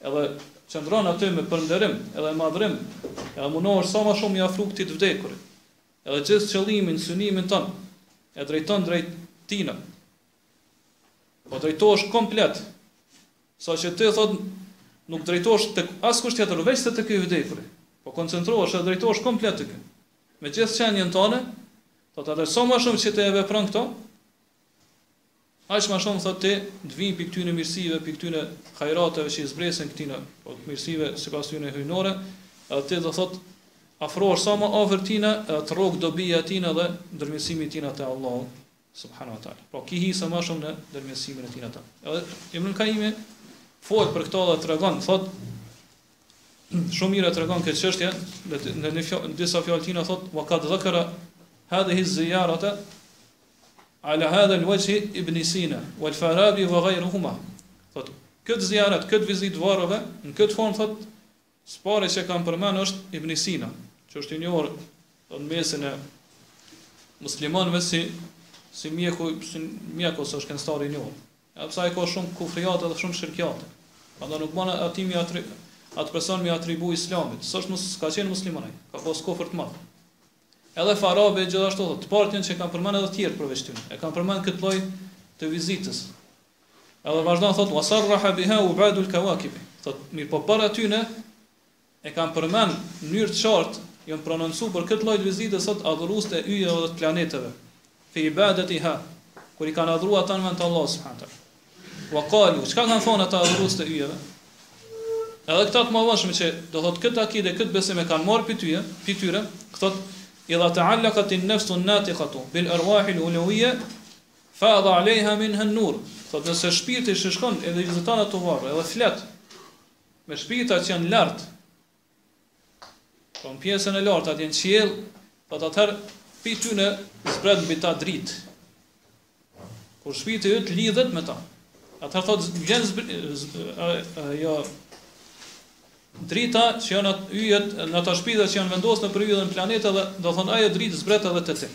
edhe qëndron aty me përnderim edhe madhrim, edhe mundohesh sa më shumë i afru këtij të vdekurit. Edhe gjithë qëllimin, synimin tënd e drejton drejt tina. Po drejtohesh komplet. Sa që ti thot nuk drejtohesh tek askush tjetër veç se te ky i vdekuri. Po koncentrohesh e drejtohesh komplet te ky. Me gjithë qenien tënde, thotë atëherë sa më shumë që ti e vepron këto, Aq ma shumë thotë ti të vijnë pi këtyre mirësive, pi këtyre hajrateve që i zbresin këtyre, po mirësive sipas tyre hyjnore, edhe ti do thotë afrohesh sa më afër tina, edhe të rrok dobia e tina dhe ndërmjetësimi i tina te Allahu subhanahu wa taala. Po ki hise më shumë në ndërmjetësimin e tina ta. Edhe Ibn Kajimi fol për këto dhe tregon, thotë shumë mirë e tregon këtë çështje në në një fjalë, në disa fjalë tina thotë wa kad dhakara hadhihi ziyarata Ala hadha al-wajhi Ibn Sina wal Farabi wa ghayruhuma. Thot, këtë zijaret, këtë vizitë varreve, në këtë formë thot, së pari që kanë përmend është Ibn Sina, që është i njohur në mesin e muslimanëve si si mjeku, si mjek ose shkencëtar i njohur. Edhe pse ai ka shumë kufriate dhe shumë shirkiate. Prandaj nuk bën atij mi atri, atë person mi atribu islamit. S'është mus, ka qenë musliman ai, ka pas kufër të madh. Edhe Farabi gjithashtu thotë, të parët janë që e kanë përmend edhe të tjerë përveç tyre. E kanë përmend këtë lloj të vizitës. Edhe vazhdon thotë wa sarraha biha ubadul kawakib. Thotë, mirë po para tyre e kanë përmend në mënyrë të qartë, janë prononcuar për këtë lloj të vizitës thotë adhuruesit e yjeve dhe të planeteve. Fi ibadatiha, kur i kanë adhuruar ata në vend të Allahut subhanahu wa taala. Wa qalu, çka kanë thonë ata adhurues të yjeve? Edhe këta të mëvonshëm që do thotë këtë akide, këtë besim e kanë marrë pi tyre, pi tyre, thotë idha ta'allaqat an-nafsu an-natiqatu bil arwah al-uluwiyya fadha 'alayha minha an-nur. Thotë nëse shpirti që shkon edhe viziton ato varre, edhe flet me shpirtat që janë lart, Po në pjesën e lartë atje në qiell, thotë atëherë pi tyne zbret mbi ta dritë. Kur shpirti yt lidhet me ta. Atëherë thotë vjen zbr... jo drita që janë atë yjet, në ata shpirtra që janë vendosur nëpër yje dhe në planete dhe do thonë ajo dritë zbret edhe te ti.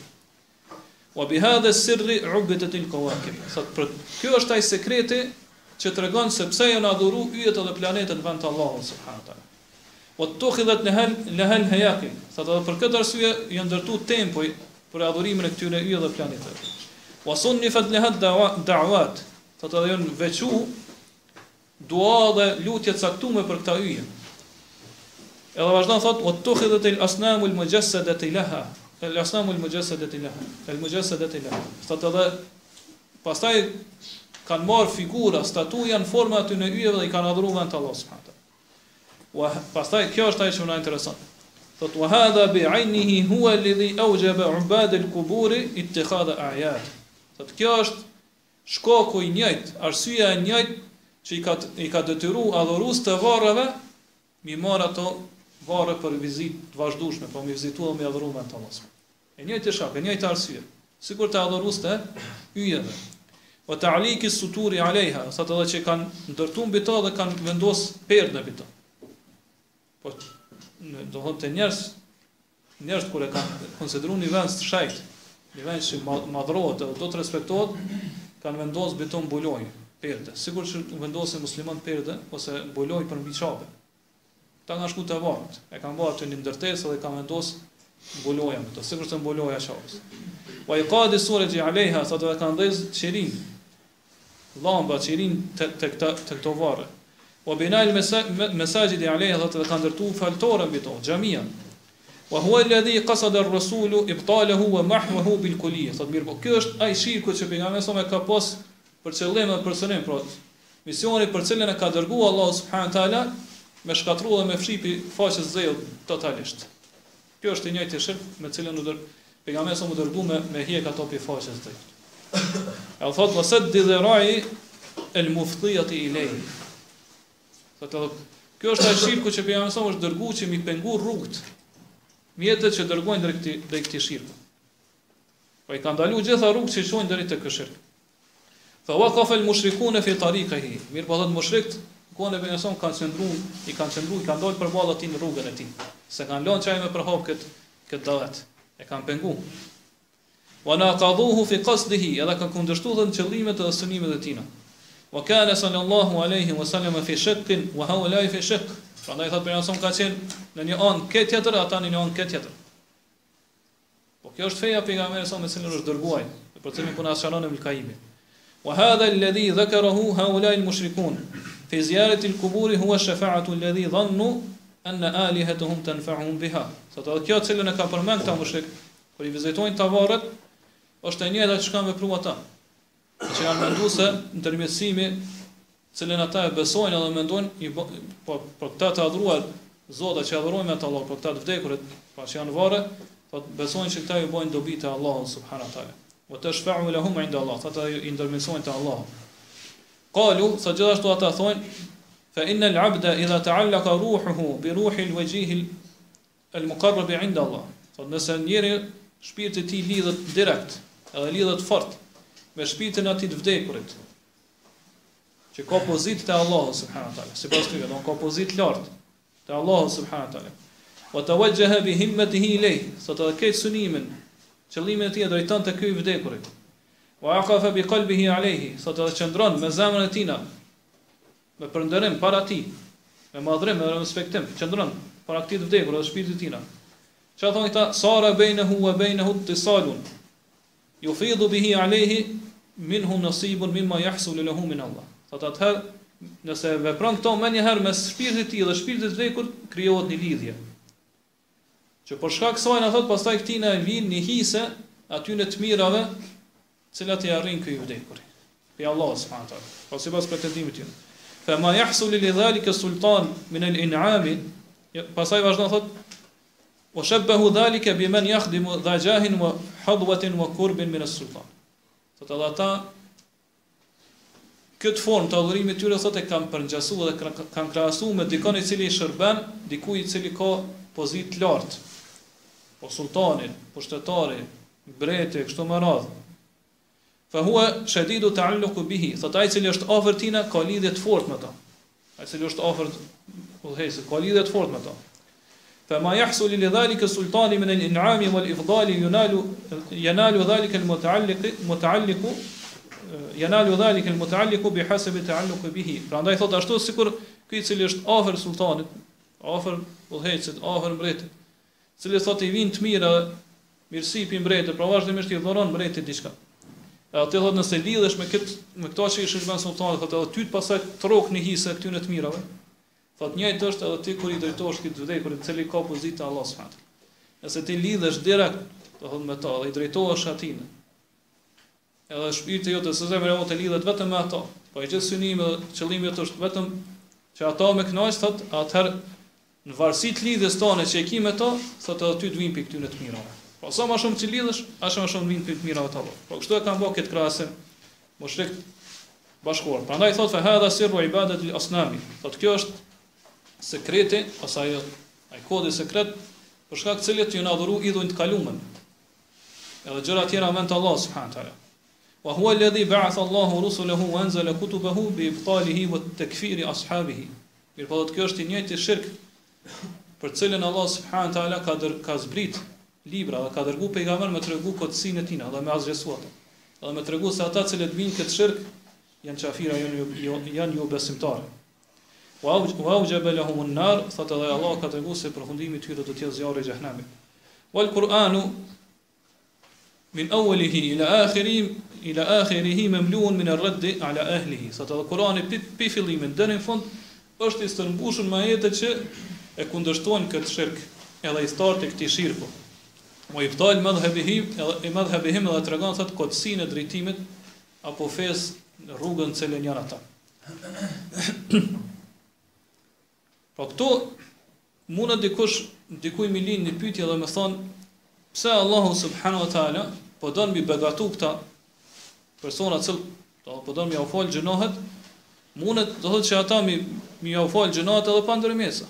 Wa bi hadha sirri ubidat al kawakib. Thot për ky është ai sekreti që tregon se pse janë adhuru yjet edhe planetet në vend të Allahut subhanahu wa taala. Wa tukhidhat lahal lahal hayakil. Thot edhe për këtë arsye janë ndërtu tempuj për adhurimin e këtyre yjeve dhe planeteve. Wa sunnifat laha da'wat. Thot edhe janë veçu Dua dhe lutje të caktume për këta yje. Edhe vazhdon thot wa tukhidhat al asnam al mujassadati laha. Al asnam al mujassadati laha. Al mujassadati laha. Thot edhe pastaj kanë marrë figura, statuja në formë atyne yjeve dhe i kanë adhuruar vend të Allahut subhanahu taala. Wa pastaj kjo është ajo që na intereson. Thot wa hadha bi aynihi huwa alladhi awjaba ubad al qubur ittikhadha a'yad. Thot kjo është Shkaku i njëjtë, arsyeja e njëjtë që i ka i ka detyru adhuruesit e varreve mi marrë ato varre për vizitë të vazhdueshme, po mi vizitu dhe mi adhuru në vend të Allahut. E njëjti shkak, e njëjta arsye, sikur te adhuruesit e yjeve. Wa ta'liki suturi alejha, thotë edhe që kanë ndërtu mbi to dhe kanë vendos perde mbi to. Po, do thotë te njerëz Njerëzit kur e kanë konsideruar një vend të shenjtë, një vend që madhrohet edhe do të respektohet, kanë vendosur mbi to mbulojë, perde. Sikur që vendosin muslimanët perde ose mbulojë përmbi Qabe. Këta kanë shku te varret, e kanë bërë aty një ndërtesë dhe kanë vendosur mbuloja mbi to, sikur se mbuloja e Qabes. Wa iqadi suruxhi alejha, thotë edhe kanë ndez qirinj, llamba qirinj te te këta te këto varre. Wa binal mesajidi alejha thotë dhe kanë ndërtu faltore mbi to, xhamia. Wa huwa alladhi qasada ar-rasulu ibtalahu wa mahwahu bil kulliya. Thotë mirë, po ky është ai shirku që pejgamberi sa e ka pas për qëllim dhe për synim, pra misioni për cilin e ka dërguar Allahu subhanahu wa taala. me shkatru dhe me fshi pi faqes dheut totalisht. Kjo është i njëjti shirk me cilën u dër pejgamberi sa u dërgu me me hjek ato pi faqes dheut. E thot wa saddi dhirai el muftiyati ilayhi. Thotë edhe kjo është ai shirku që pejgamberi sa është dërgu që mi pengu rrugët, mjetet që dërgojnë drejt këtij drejt këtij shirku. Po i ka ndalu gjitha rrugët që çojnë deri te ky shirk. Fa waqafa al mushrikun fi tariqihi. Mirëpo thot mushrikt, kohën e pejgamberit kanë qëndru, i kanë qëndru, i kanë dalë përballë atij në rrugën e tij. S'e kanë lënë që ai me përhap kët kët davet. E kanë pengu. Wa naqaduhu fi qasdihi, edhe kanë kundërshtu në qëllimet dhe synimet e tina. Wa kana sallallahu alaihi wasallam fi shiqqin wa haulai fi shiqq. Prandaj thot pejgamberi ka qenë në një anë këtë tjetër, ata në një anë këtë tjetër. Po kjo është feja e pejgamberit sa me cilën është dërguar, dhe për cilën po na sqaron Ibn Kaimi. Wa hadha alladhi dhakarahu haula al-mushrikun fi ziyarati al-qubur huwa ash-shafa'atu alladhi dhannu anna alihatuhum tanfa'uhum biha. Thotë edhe kjo cilën e ka përmend këta mushrik, kur i vizitojnë të varret, është e njëjta që kanë vepruar ata. Që janë menduar se ndërmjetësimi cilën ata e besojnë edhe mendojnë i po për këta të adhuruar zota që adhurojnë me atë Allah, për këta të vdekurit, pra që janë varre, thotë besojnë që këta ju bëjnë dobi te Allahu subhanahu wa taala. Wa tashfa'u lahum 'inda Allah, thotë i ndërmjetësojnë te Allahu. Qalu, thotë gjithashtu ata thonë, fa inna al-'abda idha ta'allaqa ruhuhu bi ruhi al-wajih al-muqarrab 'inda Allah. Thotë nëse njeri shpirti i tij lidhet direkt, edhe lidhet fort me shpirtin e atij të vdekurit, që ka pozitë te Allahu subhanahu wa taala, sipas tyre, don ka pozitë lart te Allahu subhanahu wa taala. Wa tawajjaha bi himmatihi ilayh, thotë edhe këtë synimin, qëllimin e tij e drejton te ky i vdekurit. Wa aqafa bi qalbihi alayhi, thotë edhe qëndron me zemrën e tina, me përnderim para tij, me madhrim dhe respektim, qëndron para këtij të vdekur dhe shpirtit të tina. Çfarë thonë këta? Sara bejnehu wa bejnehu ittisalun. Yufidhu bihi alejhi minhu nasibun mimma yahsulu lahu min Allah. Thotë atëherë, nëse vepron këto menjëherë mes shpirtit të tij dhe shpirtit të vdekur, krijohet një lidhje. Që për shkak kësaj na thotë pastaj këtij na vjen një hise atyne të mirave, të cilat i arrin ky i vdekuri. Prej Allahut subhanahu wa taala. Po sipas pretendimit tyre. Fa ma yahsulu li dhalika sultan min al-in'ami, pastaj vazhdon thotë Wa shabbahu dhalika biman yakhdimu dha jahin wa hadwatin wa qurbin min as-sultan. Thotë edhe ata këtë formë të adhurimit tyre thotë e kanë përngjasu dhe kanë krahasu me dikon i cili i shërben dikujt i cili ka pozitë të lartë, po sultani, pushtetari, mbreti kështu me radhë. Fa huwa shadidu ta'alluq bihi, thotë ai i cili është afër tina ka lidhje të fortë me të. Ai i cili është afër udhëheqësit ka lidhje të fortë me të. Fa ma yahsul li dhalika sultani min al-in'ami wal ifdali yunalu yanalu dhalika al-muta'alliq muta'alliq yanalu dhalika al-muta'alliq bihasabi ta'alluq bihi. Prandaj thotë ashtu sikur ky i cili është afër sultanit, afër udhëheqësit, afër mbretit, cili thotë i vijnë të mira mirësi pi mbretit, pra vazhdimisht i dhuron mbretit diçka. Edhe ti thotë nëse lidhesh me këtë me këto që i shërben sultanit, thotë edhe ty të pastaj trok një hise e këtyre të mirave. Thotë njëjtë është edhe ti kur i drejtohesh këtij të vdekurit, i cili ka pozitë te Allahu subhanahu teala. Nëse ti lidhesh direkt, do thotë me to dhe i drejtohesh atij. Edhe shpirti jot ose zemra jote lidhet vetëm me ato. Po i gjithë synimi dhe qëllimi jot është vetëm që ato me kënaq, thot, atëherë në varësi të lidhjes tënde që e ki me to, thot edhe ty të vijnë prej këtyre të mirave. Po sa më shumë që lidhesh, aq më shumë vijnë prej të mirave të Allahut. Po kështu e kanë bërë këtë krahasim mushrikët bashkëkohor. Prandaj thot fa hadha sirru ibadati al-asnami. Thot kjo është sekreti ose ajo ai kodi sekret për shkak të cilit janë adhuru idhujt të kalumen. Edhe gjëra tjera në vend të Allahut subhanahu wa taala. Wa huwa alladhi ba'atha Allahu rusulahu wa anzala kutubahu bi ibtalihi wa takfiri ashabihi. Mirëpo thotë kjo është i njëjti shirk për të cilin Allah subhanahu wa taala ka dër, ka zbrit libra dhe ka dërgu pejgamber me tregu kotësinë e tina dhe me asgjësu ato. Dhe me tregu se ata të cilët bëjnë këtë shirk janë qafira, janë jo, jo, janë jo besimtarë. Wa awjaba lahum an-nar, thotë edhe Allah ka tregu se përfundimi i tyre do të jetë zjarri i xhehenemit. Wal Kur'anu min awwalihi ila akhiri ila akhirihi mamluun min ar-radd ala ahlihi. Thotë edhe Kur'ani pi, pi fillimit deri në fund është i stërmbushur me ajete që e kundërshtojnë këtë shirk, edhe ithtarët e këtij shirku. Wa ibtal madhhabihim, edhe madhhabihim edhe tregon thotë kotësinë e drejtimit apo fesë rrugën në cilën janë ata. Po këtu mundet dikush dikuj me lind një pyetje dhe me thon pse Allahu subhanahu wa taala po don mi begatu këta persona të cilët do po don mi jau fal gjynahet, mundet do thotë që ata mi mi jau fal gjynahet edhe pa ndërmjetësa.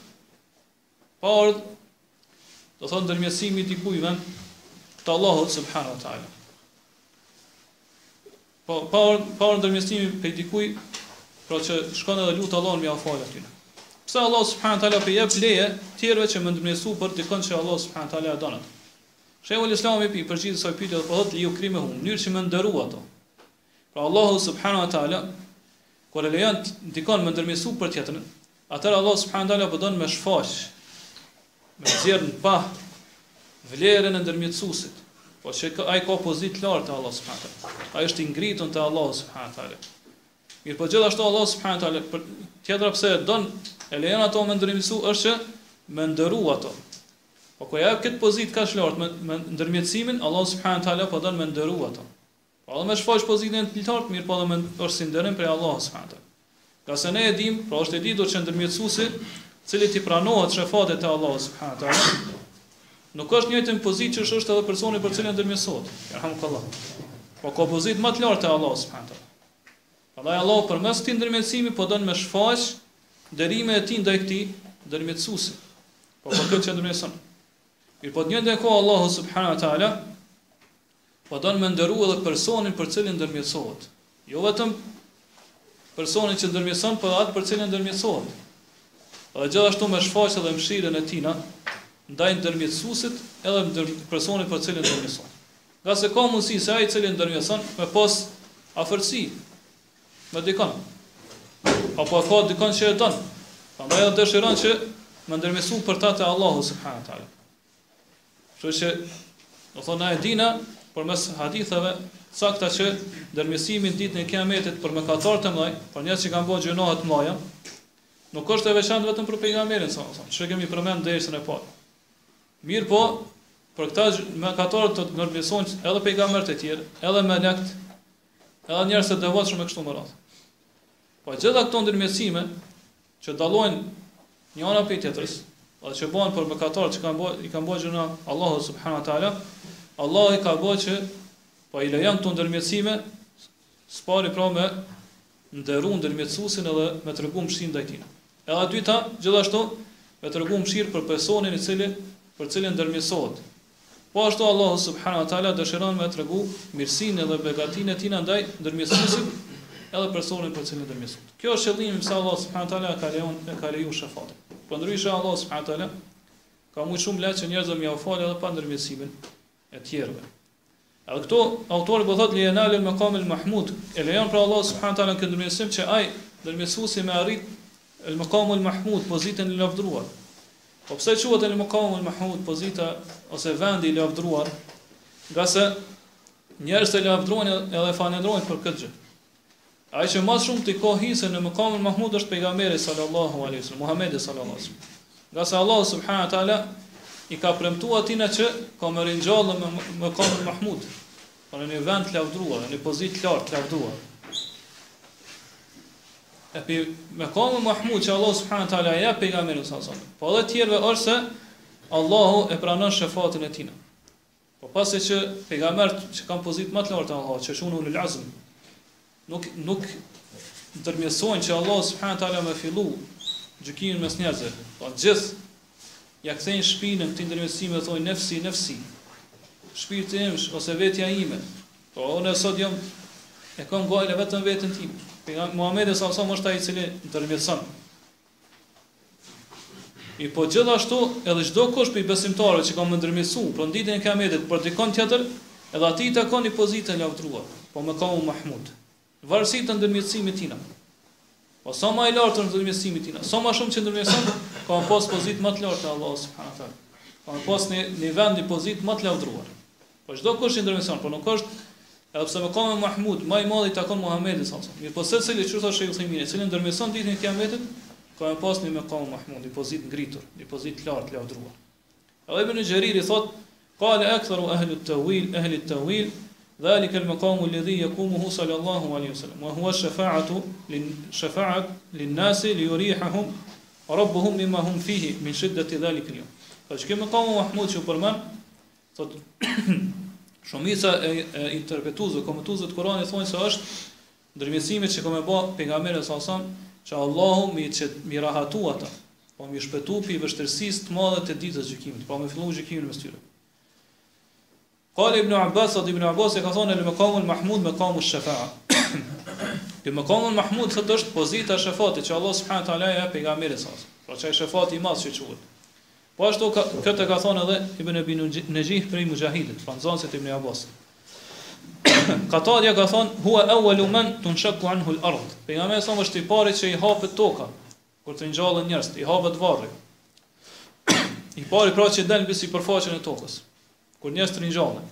Pa ardh do thotë ndërmjetësimi i dikujt vend të Allahut subhanahu wa taala. Po pa ardh pa ardh ndërmjetësimi prej dikujt, pra që shkon edhe lut Allahun me jau fal atyne. Pse Allah subhanahu wa taala po jep leje tjerëve që me ndërmjetësu për dikon që Allah subhanahu wa taala e don atë. Shejhul Islami i përgjigjet kësaj pyetje dhe po thotë li jukrimehum, në mënyrë që me nderu ato. Pra Allahu subhanahu wa taala kur e lejon dikon me ndërmjetësu për tjetrin, atëherë Allahu subhanahu wa taala po don me shfaq me nxjerr në pah vlerën e ndërmjetësuesit. Po që ai ka pozitë të lartë te Allahu subhanahu wa taala. Ai është i ngritun te Allahu subhanahu wa taala. Mirëpo gjithashtu Allahu subhanahu wa taala për tjetra pse e don e lejon ato me ndërmjetësu është që me nderu ato. Po kur ja jep këtë pozitë kaq lart me, me ndërmjetësimin, Allahu subhanahu wa taala po don me nderu ato. Po edhe me shfaq pozitën e lartë, mirëpo edhe me është si nderim prej Allahut subhanahu teala. Ngase ne e dim, pra është e ditur që ndërmjetësuesi, cilit i pranohet shefati te Allahu subhanahu teala, nuk është njëjtën pozitë që është edhe personi për cilin ndërmjetësohet. Yarhamukallah. Po ka pozitë më të lartë te Allahu subhanahu teala. Prandaj Allahu përmes këtij ndërmjetësimi po don me shfaq nderimin e tij ndaj këtij ndërmjetësuesi. Po për këtë që ndërmjetëson. Mirëpo të njëjtën kohë Allahu subhanahu wa taala Po don me nderu edhe personin për cilin ndërmjetësohet. Jo vetëm personin që ndërmjetëson, por atë për cilin ndërmjetësohet. Dhe gjithashtu me shfaq edhe mëshirën e tina ndaj ndërmjetësuesit edhe ndër personit për cilin ndërmjetëson. Ngase ka mundësi se ai i cili ndërmjetëson me pas afërsi me dikon. Apo ka dikon që e don. Prandaj edhe dëshiron që me ndërmjetësu për ta te Allahu subhanahu wa taala. Kështu që, do thonë na e dina përmes haditheve sakta që ndërmjetësimi në ditën e Kiametit për mëkatarët e mëdhenj, për njerëz që kanë bërë gjynahe të mëdha, nuk është e veçantë vetëm për pejgamberin sa sa, që kemi përmend dersin e parë. Mirëpo, për këta mëkatarë të ndërmjetësojnë edhe pejgamberët e tjerë, edhe melekt, edhe njerëz të devotshëm e kështu me radhë. Po gjitha këto ndërmjetësime që dallojnë njëra prej tjetrës, dhe që bëhen për mëkatarët që kanë bërë i kanë bërë gjynah Allahu subhanahu wa taala, Allahu i ka bërë që po i lejon këto ndërmjetësime s'pari pra me nderu ndërmjetësuesin edhe me tregu mëshirë ndaj tij. Edhe e dyta, gjithashtu me tregu mëshirë për personin i cili për cilin ndërmjetësohet. Po ashtu Allahu subhanahu wa taala dëshiron me tregu mirësinë edhe begatinë e tij ndaj ndërmjetësuesit edhe personit për cilin ndërmjetësohet. Kjo është qëllimi pse Allahu subhanahu wa taala e ka lejon e ka leju shefatin. Po ndryshe Allahu subhanahu wa taala ka mujt shumë lehtë që njerëzve me jau fal edhe pa ndërmjetësimin e tjerëve. Edhe këtu autori po thotë li jenalel mekamel mahmud, e lejon pra Allahu subhanahu wa taala këtë ndërmjetësim që ai ndërmjetësuesi me arrit el mekamul mahmud, pozitën e lavdruar. Po pse quhet el maqamul mahmud pozita ose vendi i lavdruar? Ngase njerëzit e lavdrojnë edhe falënderojnë për këtë gjë. Ai që më shumë të ka hise në maqamul mahmud është pejgamberi sallallahu alaihi wasallam, Muhamedi sallallahu alaihi wasallam. Ngase Allahu subhanahu wa taala i ka premtuar atij që ka me ringjallë në maqamul mahmud, po në një vend të lavdruar, në një pozitë të lartë të lavdruar. E pi mekamin mahmud që Allahu subhanahu wa taala ja pejgamberit sallallahu alaihi wasallam. Po edhe tjerëve është se Allahu e pranon shefatin e tij. Po pasi që pejgamberët që kanë pozitë më të lartë te Allahu, që quhen ulul azm, nuk nuk ndërmjetësojnë që Allahu subhanahu wa taala me fillu gjykimin mes njerëzve. Po gjithë ja kthejnë shpinën këtij ndërmjetësimi dhe thonë nefsi nefsi. Shpirti im ose vetja ime. Po unë sot jam e kam gajle vetëm veten time. Pejgamberi Muhamedi sallallahu alaihi wasallam është ai i cili ndërmjetëson. E po gjithashtu edhe çdo kush prej besimtarëve që ka me ndërmjetësu, pra në ditën e Kiametit për dikon tjetër, edhe atij i takon një pozitë e lavdruar, po mekamu mahmud. Varësi të ndërmjetësimit tina. Po sa më i lartë është ndërmjetësimi i tina, sa më shumë që ndërmjetëson, ka me pas pozitë më të lartë te Allahu subhanahu wa taala. Ka me pas një një vend, një pozitë më të lavdruar. Po çdo kush që ndërmjetëson, po nuk është edhe pse mekami Mahmud më i madh i takon Muhamedit sallallahu alaihi wasallam. Mirëpo secili që thotë Shejh Uthejmini, i cili ndërmjetëson ditën e Kiametit, ka me pas një mekam Mahmud, një pozitë ngritur, një pozitë të lartë, lavdruar. Edhe Ibn Xheriri thotë, Kale aktharu ahli at-tawil, ahli at-tawil, dhalika al-maqamu alladhi yakumuhu sallallahu alaihi wasallam, wa huwa ash-shafa'atu lin shafa'at lin-nasi liyurihahum. Rabbuhum mimma hum fihi min shiddati dhalika al-yawm. Pra që ky mekamu Mahmud që u përmend, thot shumica e, e interpretuesve, komentuesve të Kuranit thonë se është ndërmjetësimi që ka me bë pejgamberi sa sa që Allahu mi që mi rahatu ata, po mi shpëtu pi vështirësisë të madhe të ditës së gjykimit, pra me fillu gjykimin mes tyre. Kale Ibn Abbas, thot Ibn Abbas e ka thonë el mekamul mahmud mekamu shefa'a. Ky mekamul mahmud thot është pozita e shefatit që Allah subhanahu taala ja pejgamberit sa. Pra që shefati i madh që quhet. Po ashtu ka, këtë e ka thonë edhe Ibn Abi Najih prej Mujahidit, pra nxënësit Ibn Abbas. Katadja ka thonë huwa awwalu man tunshaqu anhu al-ard. Pejgamberi sa është i pari që i hapet toka kur të ngjallen njerëzit, i hapet varri. I pari pra që del mbi sipërfaqen e tokës. Kur njerëzit të ringjallen.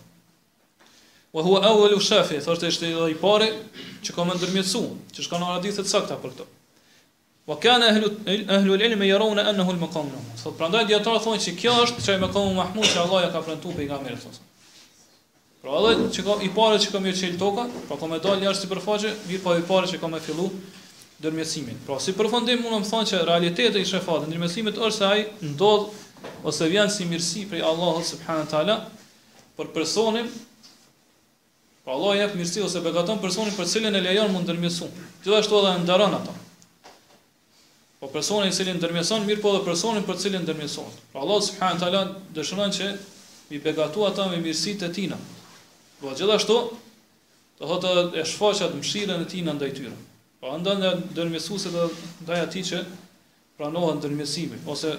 Wa huwa awwalu shafi, thoshte është edhe i pari që ka me ndërmjetësu, që shkon në hadithe të sakta për këtë. Wa kana ahlu ahlu al-ilm yarawna annahu al-maqam mahmud. Thot prandaj dijetarët thonë që kjo është qaj maqam mahmud që Allah ja ka premtuar pejgamberit thotë. Pra edhe që ka i pari që ka me çel toka, pra ka me dal jashtë sipërfaqe, mirë po i pari që ka me fillu ndërmjetësimin. Pra si përfundim mundem të thonë që realiteti i shefatit ndërmjetësimit është se ai ndodh ose vjen si mirësi prej Allahut subhanahu teala për personin Pra Allah jep mirësi ose begaton personin për cilin e lejon mu ndërmjetësu. Gjithashtu edhe e nderon ato. Po personin i cili ndërmjetëson, mirë po edhe personin për cilin ndërmjetësohet. Pra Allah subhanahu teala dëshiron që mi begatu ata me mirësitë e tina. Po gjithashtu do thotë e shfaq atë mëshirën e tina ndaj tyre. Po ndaj ndërmjetësuesit dhe ndaj atij që pranohet ndërmjetësimi ose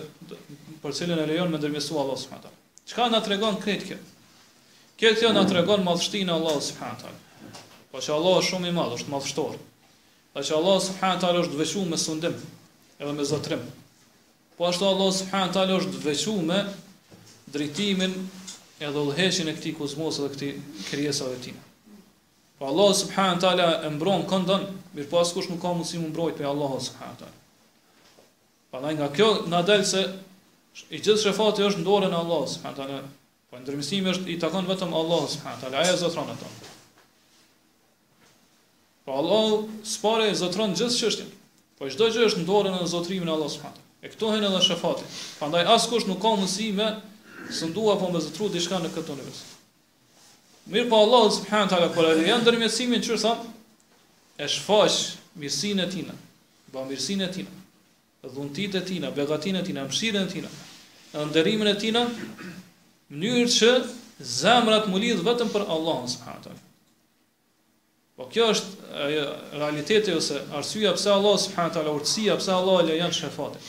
për cilin e lejon me ndërmjetësu Allah subhanahu teala. Çka na tregon krejt kjo? Kjo kjo na tregon madhështinë e Allahut subhanahu teala. Po që Allah është shumë i madh, është madhështor. Dhe që Allah subhanahu teala është veçu me sundim edhe me zotrim. Po ashtu Allah subhanahu teala është veçu me drejtimin edhe udhëheqjen e këtij kozmosi dhe këtij krijesave të tij. Po Allah subhanahu teala e mbron kënd don, mirëpo askush nuk ka mundësi mu mbrojt prej Allahut subhanahu teala. Prandaj nga kjo na del se i gjithë shefati është në dorën e Allahut subhanahu teala. Po ndërmjetësimi është i takon vetëm Allahut subhanahu teala, ai e zotron ato. Po Allahu s'pari e zotron gjithë çështjen. Po çdo gjë është në dorën e zotrimin e Allahut subhanahu teala. E këtu hyn edhe shefati. Prandaj askush nuk ka mundësi me sundu apo me zotru diçka në këtë univers. Mirë po Allahu subhanahu teala kur e lejon ndërmjetësimin qysh tha e shfaq mirësinë e tina, bamirësinë e tina, dhuntitë e tina, begatinë e tina, mëshirën e tina, edhe nderimin e tina, në mënyrë që zemrat mu lidh vetëm për Allahun subhanahu teala. Po kjo është ajo realiteti ose arsyeja pse Allah subhanahu teala urtësia pse Allah lejon shefatin.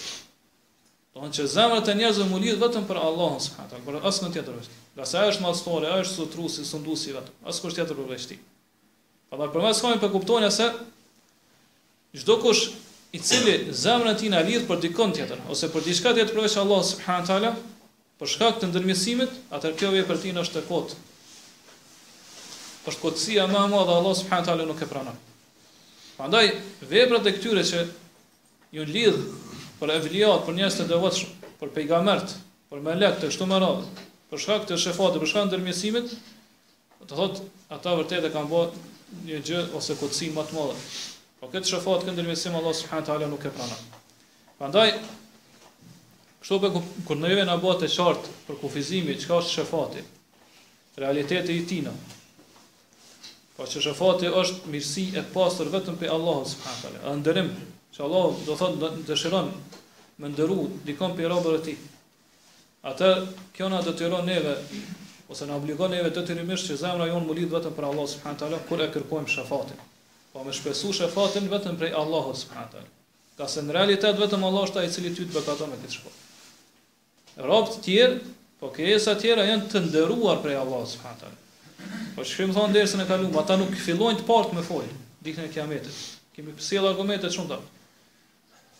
Do të thonë që zemrat e njerëzve mu lidh vetëm për Allahun subhanahu teala, për askënd tjetër veç. Ngase ai është madhështori, ai është zotruesi, sunduesi vetëm, askush tjetër përveç tij. Prandaj përmes kësaj po kuptojmë se çdo kush i cili zemrën e tij na lidh për dikon tjetër ose për diçka tjetër përveç Allahut subhanahu teala, Për shkak të ndërmjetësimit, atëherë kjo vepër e tij është e kotë. Është kotësia më e madhe Allah subhanahu teala nuk e pranon. Prandaj veprat e këtyre që janë lidh për evliat, për njerëz të devotshëm, për pejgamberët, për melekët e kështu me radhë, për shkak të shefatit, për shkak të ndërmjetësimit, do të thotë ata vërtet e kanë bërë një gjë ose kotësi më të madhe. Po këtë shefat, këtë ndërmjetësim Allah subhanahu teala nuk e pranon. Prandaj Kështu për kur neve na bëhet e qartë përkufizimi çka është shefati, realiteti i tina. Po që shefati është mirësi e pastër vetëm prej Allahut subhanahu teala, edhe nderim që Allahu do thotë dëshiron me nderu dikon prej robërve të tij. Atë kjo na detyron neve ose na obligon neve detyrimisht që zemra jonë mu lidh vetëm për Allah subhanahu teala kur e kërkojmë shefatin. Po me shpresu shefatin vetëm prej Allahut subhanahu teala. Ngase në realitet vetëm Allah është ai i cili ty të begaton me këtë shefat. Robët tjerë, po krijesa tjera janë të nderuar prej Allahut subhanahu teala. Po që kemi thonë dersin e kaluar, ata nuk fillojnë të parët me fol ditën e Kiametit. Kemi sjell argumente të shumta.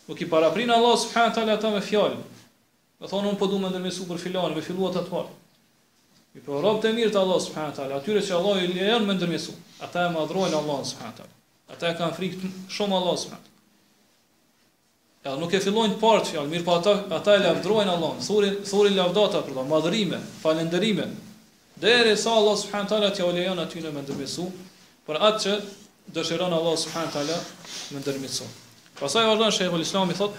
Nuk i paraprin Allah subhanahu teala ata me fjalë. Me thonë unë po du me ndërmjetësu për filanin, me fillu ata të parë. Mirëpo robët e mirë të Allah subhanahu teala, atyre që Allah i lejon me ndërmjetësu, ata e madhrojnë Allah subhanahu teala. Ata e kanë frikë shumë Allahun subhanahu teala. Edhe nuk e fillojnë të parët fjalën, mirëpo ata ata e lavdërojnë Allahun, thurin thurin lavdata për ta, madhërime, falënderime. Derisa Allah subhanahu teala t'ia lejon atyre me ndërmjetësu për atë që dëshiron Allah subhanahu teala me ndërmjetësu. Pastaj vazhdon Sheikhul Islami thot.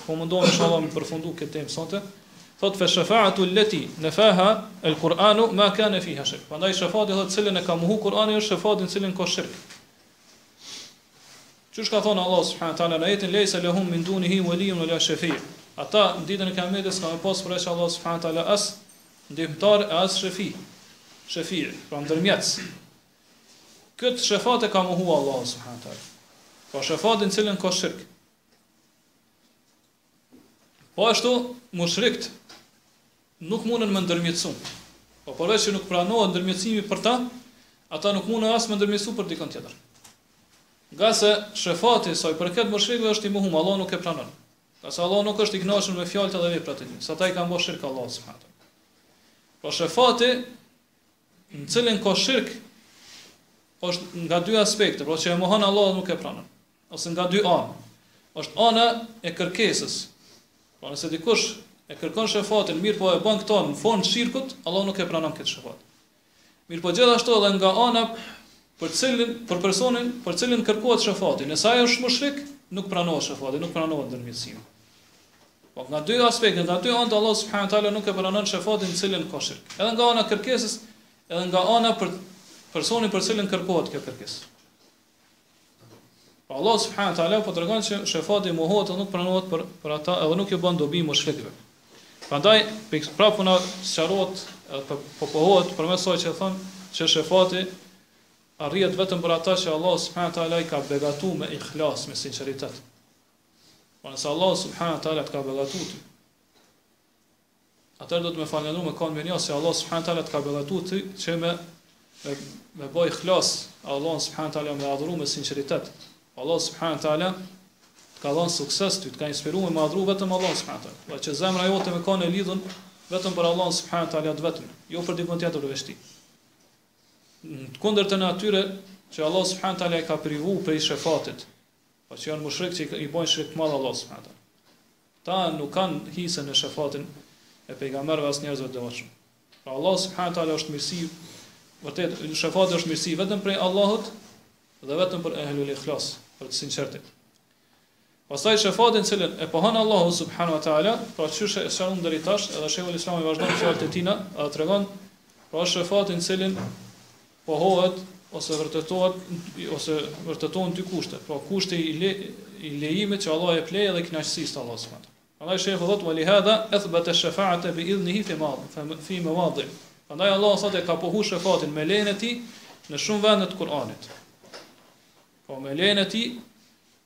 Po mundohem inshallah me përfundu këtë temë sonte. Thot fe shafa'atu allati nafaha al-Qur'anu ma kana fiha shirk. Prandaj shafati thot cilën e ka mohu Kur'ani është shafati në cilën ka shirk. Qysh ka thonë Allah subhanahu wa taala në ajetin lejse lehum min dunihi waliyyun wala shafi'. Ata në ditën e Kiametit s'ka me pas përveç Allah subhanahu wa taala as ndihmëtar e as shefi. Shefi, pra ndërmjetës. Këtë shefat e ka mohu Allah subhanahu wa taala. Po shefatin cilën ka shirk. Po ashtu mushrikt nuk munden me ndërmjetësu. Po përveç që nuk pranohet ndërmjetësimi për ta, ata nuk munden as me ndërmjetësu për dikën tjetër. Ngase shefati sa i përket mushrikëve është i mohum, Allah nuk e pranon. Ngase Allah nuk është i kënaqur me fjalët dhe veprat e tyre, se ata i kanë bërë shirk Allahut subhanahu teala. Po shefati në cilin ka shirk është nga dy aspekte, pra që e mohon Allahu nuk e pranon. Ose nga dy anë. Është ana e kërkesës. Pra nëse dikush e kërkon shefatin, mirëpo e bën këtë në formë të shirkut, Allahu nuk e pranon këtë shefat. Mirëpo gjithashtu edhe nga ana për cilin për personin për cilin kërkohet shefati, nëse ai është mushrik, nuk pranohet shefati, nuk pranohet ndërmjetësimi. Po nga dy aspekte, nga dy anët Allah subhanahu wa taala nuk e pranon shefatin në cilin ka shirk. Edhe nga ana e kërkesës, edhe nga ana për personin për cilin kërkohet kjo kërkesë. Po Allah subhanahu wa taala po tregon që shefati mohohet dhe nuk pranohet për për ata edhe nuk ju bën dobi mushrikëve. Prandaj prapë po na sqarohet edhe po, po pohohet përmes asaj që thon që shefati arrihet vetëm për ata që Allah subhanahu wa taala i ka begatu me ikhlas, me sinqeritet. Po nëse Allah subhanahu wa taala të ka begatu ty, Atëherë duhet me falënderu me kanë mirënjohës se Allah subhanahu taala të ka begatu ty që me me me bë ikhlas Allah subhanahu taala me adhuru me sinqeritet. Allah subhanahu taala të ka dhënë sukses ty, të ka inspiruar me adhuru vetëm Allah subhanahu taala. Dhe që zemra jote me kanë e lidhun vetëm për Allah subhanahu taala të vetëm, jo për dikon tjetër përveç tij. Në të kundërtën e atyre që Allah subhanahu taala i ka privu prej shefatit, po që janë mushrik që i bojnë shirk të madh Allah subhanahu taala. Ata nuk kanë hise në shefatin e pejgamberëve as njerëzve të devotshëm. Pra Allah subhanahu wa taala është mirësi, vërtet shefati është mirësi vetëm prej Allahut dhe vetëm për ehlul ikhlas, për të sinqertit. Pastaj shefatin cilën e pohon Allahu subhanahu wa taala, pra qysh e sqaruam deri tash, edhe Sheikhul Islami vazhdon fjalët e tina, edhe tregon pra shefatin cilin pohohet ose vërtetohet ose vërtetohen dy kushte, pra kushti i le, i lejimit që Allahu jep leje dhe kënaqësisë të Allahut subhanahu. Prandaj shehu thotë wa li hadha athbata ash-shafa'ata bi idhnihi fi ma fi mawadi. Prandaj Allahu thotë e ka pohu shefatin me lejen e tij në shumë vende të Kuranit. Po me lejen e tij,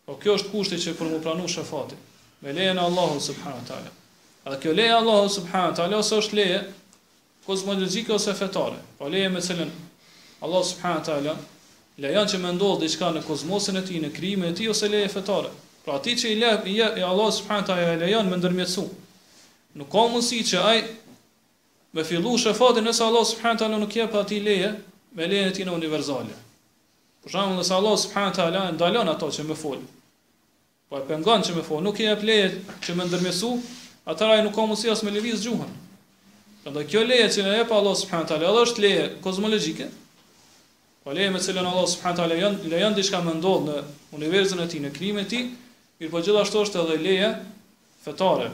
po kjo është kushti që për mu pranu shefati, me lejen e Allahut subhanahu wa taala. Edhe kjo leje e Allahut subhanahu wa taala ose është leje kozmologjike ose fetare, po leje me cilën Allah subhanahu wa taala lejon që me ndodh diçka në kozmosin e tij, në krijimin e tij ose leje fetare. Pra atij që i le i, i Allah subhanahu wa taala e lejon me ndërmjetësu. Nuk ka mundësi që ai me fillu shefatin nëse Allah subhanahu wa taala nuk jep atij leje me lejen e tij në universale. Për shembull, nëse Allah subhanahu wa taala e ndalon ato që me fol, Po e pengon që me fol, nuk i jep leje që me ndërmjetësu, atëherë ai nuk ka mundësi as me lëviz gjuhën. Prandaj kjo leje që e jep Allah subhanahu wa taala, edhe është leje kozmologjike, po leje me cilën Allah subhanahu wa taala lejon lejon diçka me ndodh në universin e tij, në krijimin e tij, mirëpo gjithashtu është edhe leje fetare.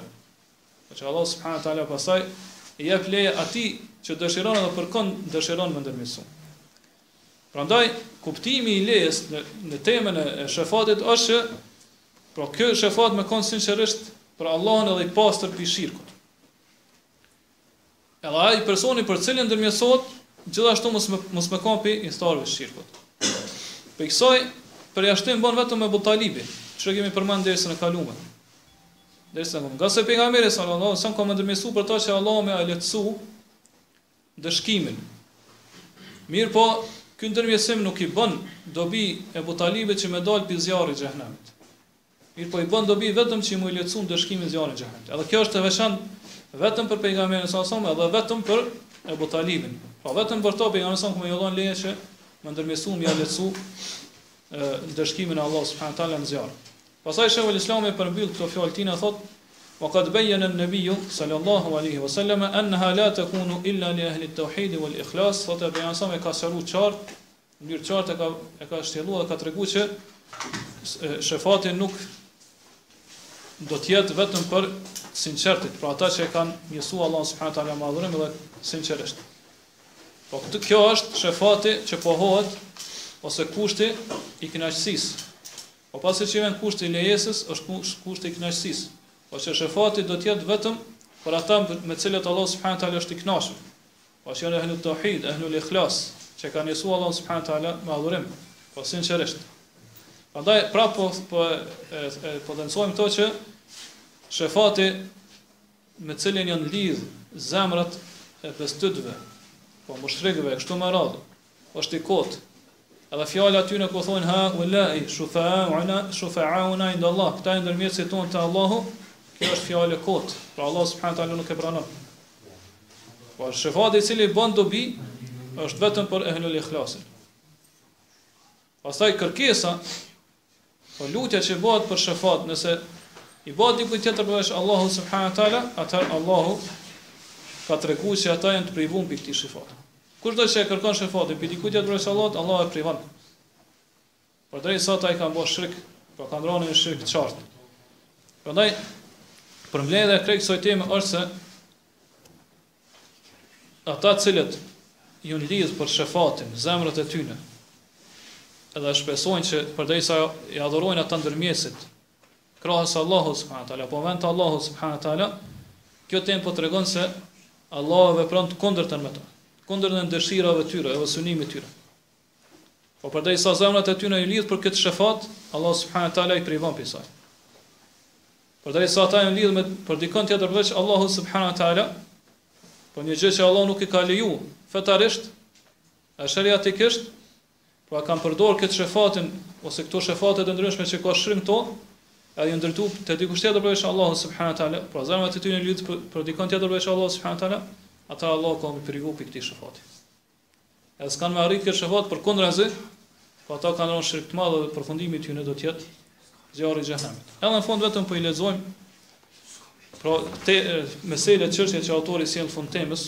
Po që Allah subhanahu wa taala pastaj i jep leje atij që dëshiron edhe për kënd dëshiron me ndërmjetësu. Prandaj kuptimi i lejes në në temën e shefatit është që pra ky shefat me kon sinqerisht për Allahun edhe i pastër prej shirkut. Edhe ai personi për cilin ndërmjetësohet, gjithashtu mos me mos me kon prej ithtarëve të shirkut. Prej kësaj përjashtim bën vetëm Ebu Talibi, që e kemi përmend dersin e kaluar. Dersin e kaluar. Ngase pejgamberi sallallahu alajhi wasallam ka me ndërmjetësu për ta që Allahu me ia lehtësu ndëshkimin. Mirëpo, ky ndërmjetësim nuk i bën dobi Ebu Talibit që me dalë prej zjarrit xhehenemit. Mirëpo i bën dobi vetëm që me i lehtësu ndëshkimin zjarrit xhehenemit. Edhe kjo është e veçantë vetëm për pejgamberin sallallahu alajhi wasallam edhe vetëm për Ebu Talibin. Pra vetëm për to pejgamberi sallallahu alajhi wasallam ka me dhënë leje që me ndërmjetësu me ia lehtësu ndëshkimin e Allahut subhanahu wa taala në zjarr. Pastaj Shejhul Islami e përmbyll këto fjalë tina thotë Wa qad bayyana an-nabiyyu sallallahu alaihi wa sallam annaha la takunu illa li ahli at-tauhid wal ikhlas, thotë pejgamberi sa e ka sqaruar qartë, në mënyrë qartë e ka e ka shtjelluar dhe ka treguar që shefati nuk. do të jetë vetëm për sinqertit, pra ata që e kanë njësu Allahun subhanahu wa taala me adhurim dhe sinqerisht. Po këtë kjo është shefati që pohohet ose kushti i kënaqësisë. Po pasi që vjen kushti i lejesës, është kushti i kënaqësisë. Po që shefati do të jetë vetëm për ata me të cilët Allahu subhanahu wa taala është i kënaqur. Po që janë ehlu tauhid, ehlu ikhlas, që kanë njësu Allahun subhanahu wa taala me adhurim, po sinqerisht. Prandaj prapë po po e, e potencojmë këto që shefati me të cilin janë lidh zemrat e bestytëve, po mushrikëve kështu me radhë, është i kotë. Edhe fjala atyne ku thonë ha ulai shufa'auna shufa'auna inda Allah, këta janë ndërmjetësit tonë te Allahu, kjo është fjalë e kotë. Pra Allah subhanahu wa taala nuk e pranon. Po shefati i cili bën dobi është vetëm për ehlul ikhlasin. Pastaj kërkesa, po lutja që bëhet për shefat, nëse i bëhet dikujt tjetër përveç Allahu subhanahu wa taala, atëherë Allahu ka treguar se ata janë të privuar prej këtij shefati. Kushdo që e kërkon shefatin prej dikujt tjetër përveç Allahut, Allahu e privon. Përderisa ata i kanë bërë shirk, po kanë rënë në shirk të qartë. Prandaj përmbledhja e krejt kësaj teme është se ata të cilët janë lidh për shefatin, zemrat e tyre, edhe shpresojnë që përderisa i adhurojnë ata ndërmjetësit, krahas Allahut subhanahu teala, po vend të Allahut subhanahu teala, kjo temë po tregon se Allahu vepron të kundërtën me ta, kundërtën e dëshirave të tyre edhe synimit të tyre. Po përderisa zemrat e tyre janë lidh për këtë shefat, Allah subhanahu teala i privon prej saj. Përderisa ata janë lidh me për dikon tjetër përveç Allahu subhanahu teala, po një gjë që Allah nuk e ka leju fetarisht, e sheriatikisht, pra kanë përdor këtë shefatin ose këto shefate të ndryshme që ka shirk n'to, edhe janë drejtu te dikush tjetër përveç Allahu subhanahu teala, pra zemrat e tyre janë lidh për, për dikon tjetër përveç Allahu subhanahu teala, ata Allah ka me privu prej këtij shefati. Edhe s'kanë me arrit këtë shefat përkundrazi, po ata kanë rënë shirk të madh dhe përfundimi i tyre do të jetë zjarri i xhehenemit. Edhe në fund vetëm po i lexojmë pra te meselet çështje që autori sjell në fund temës,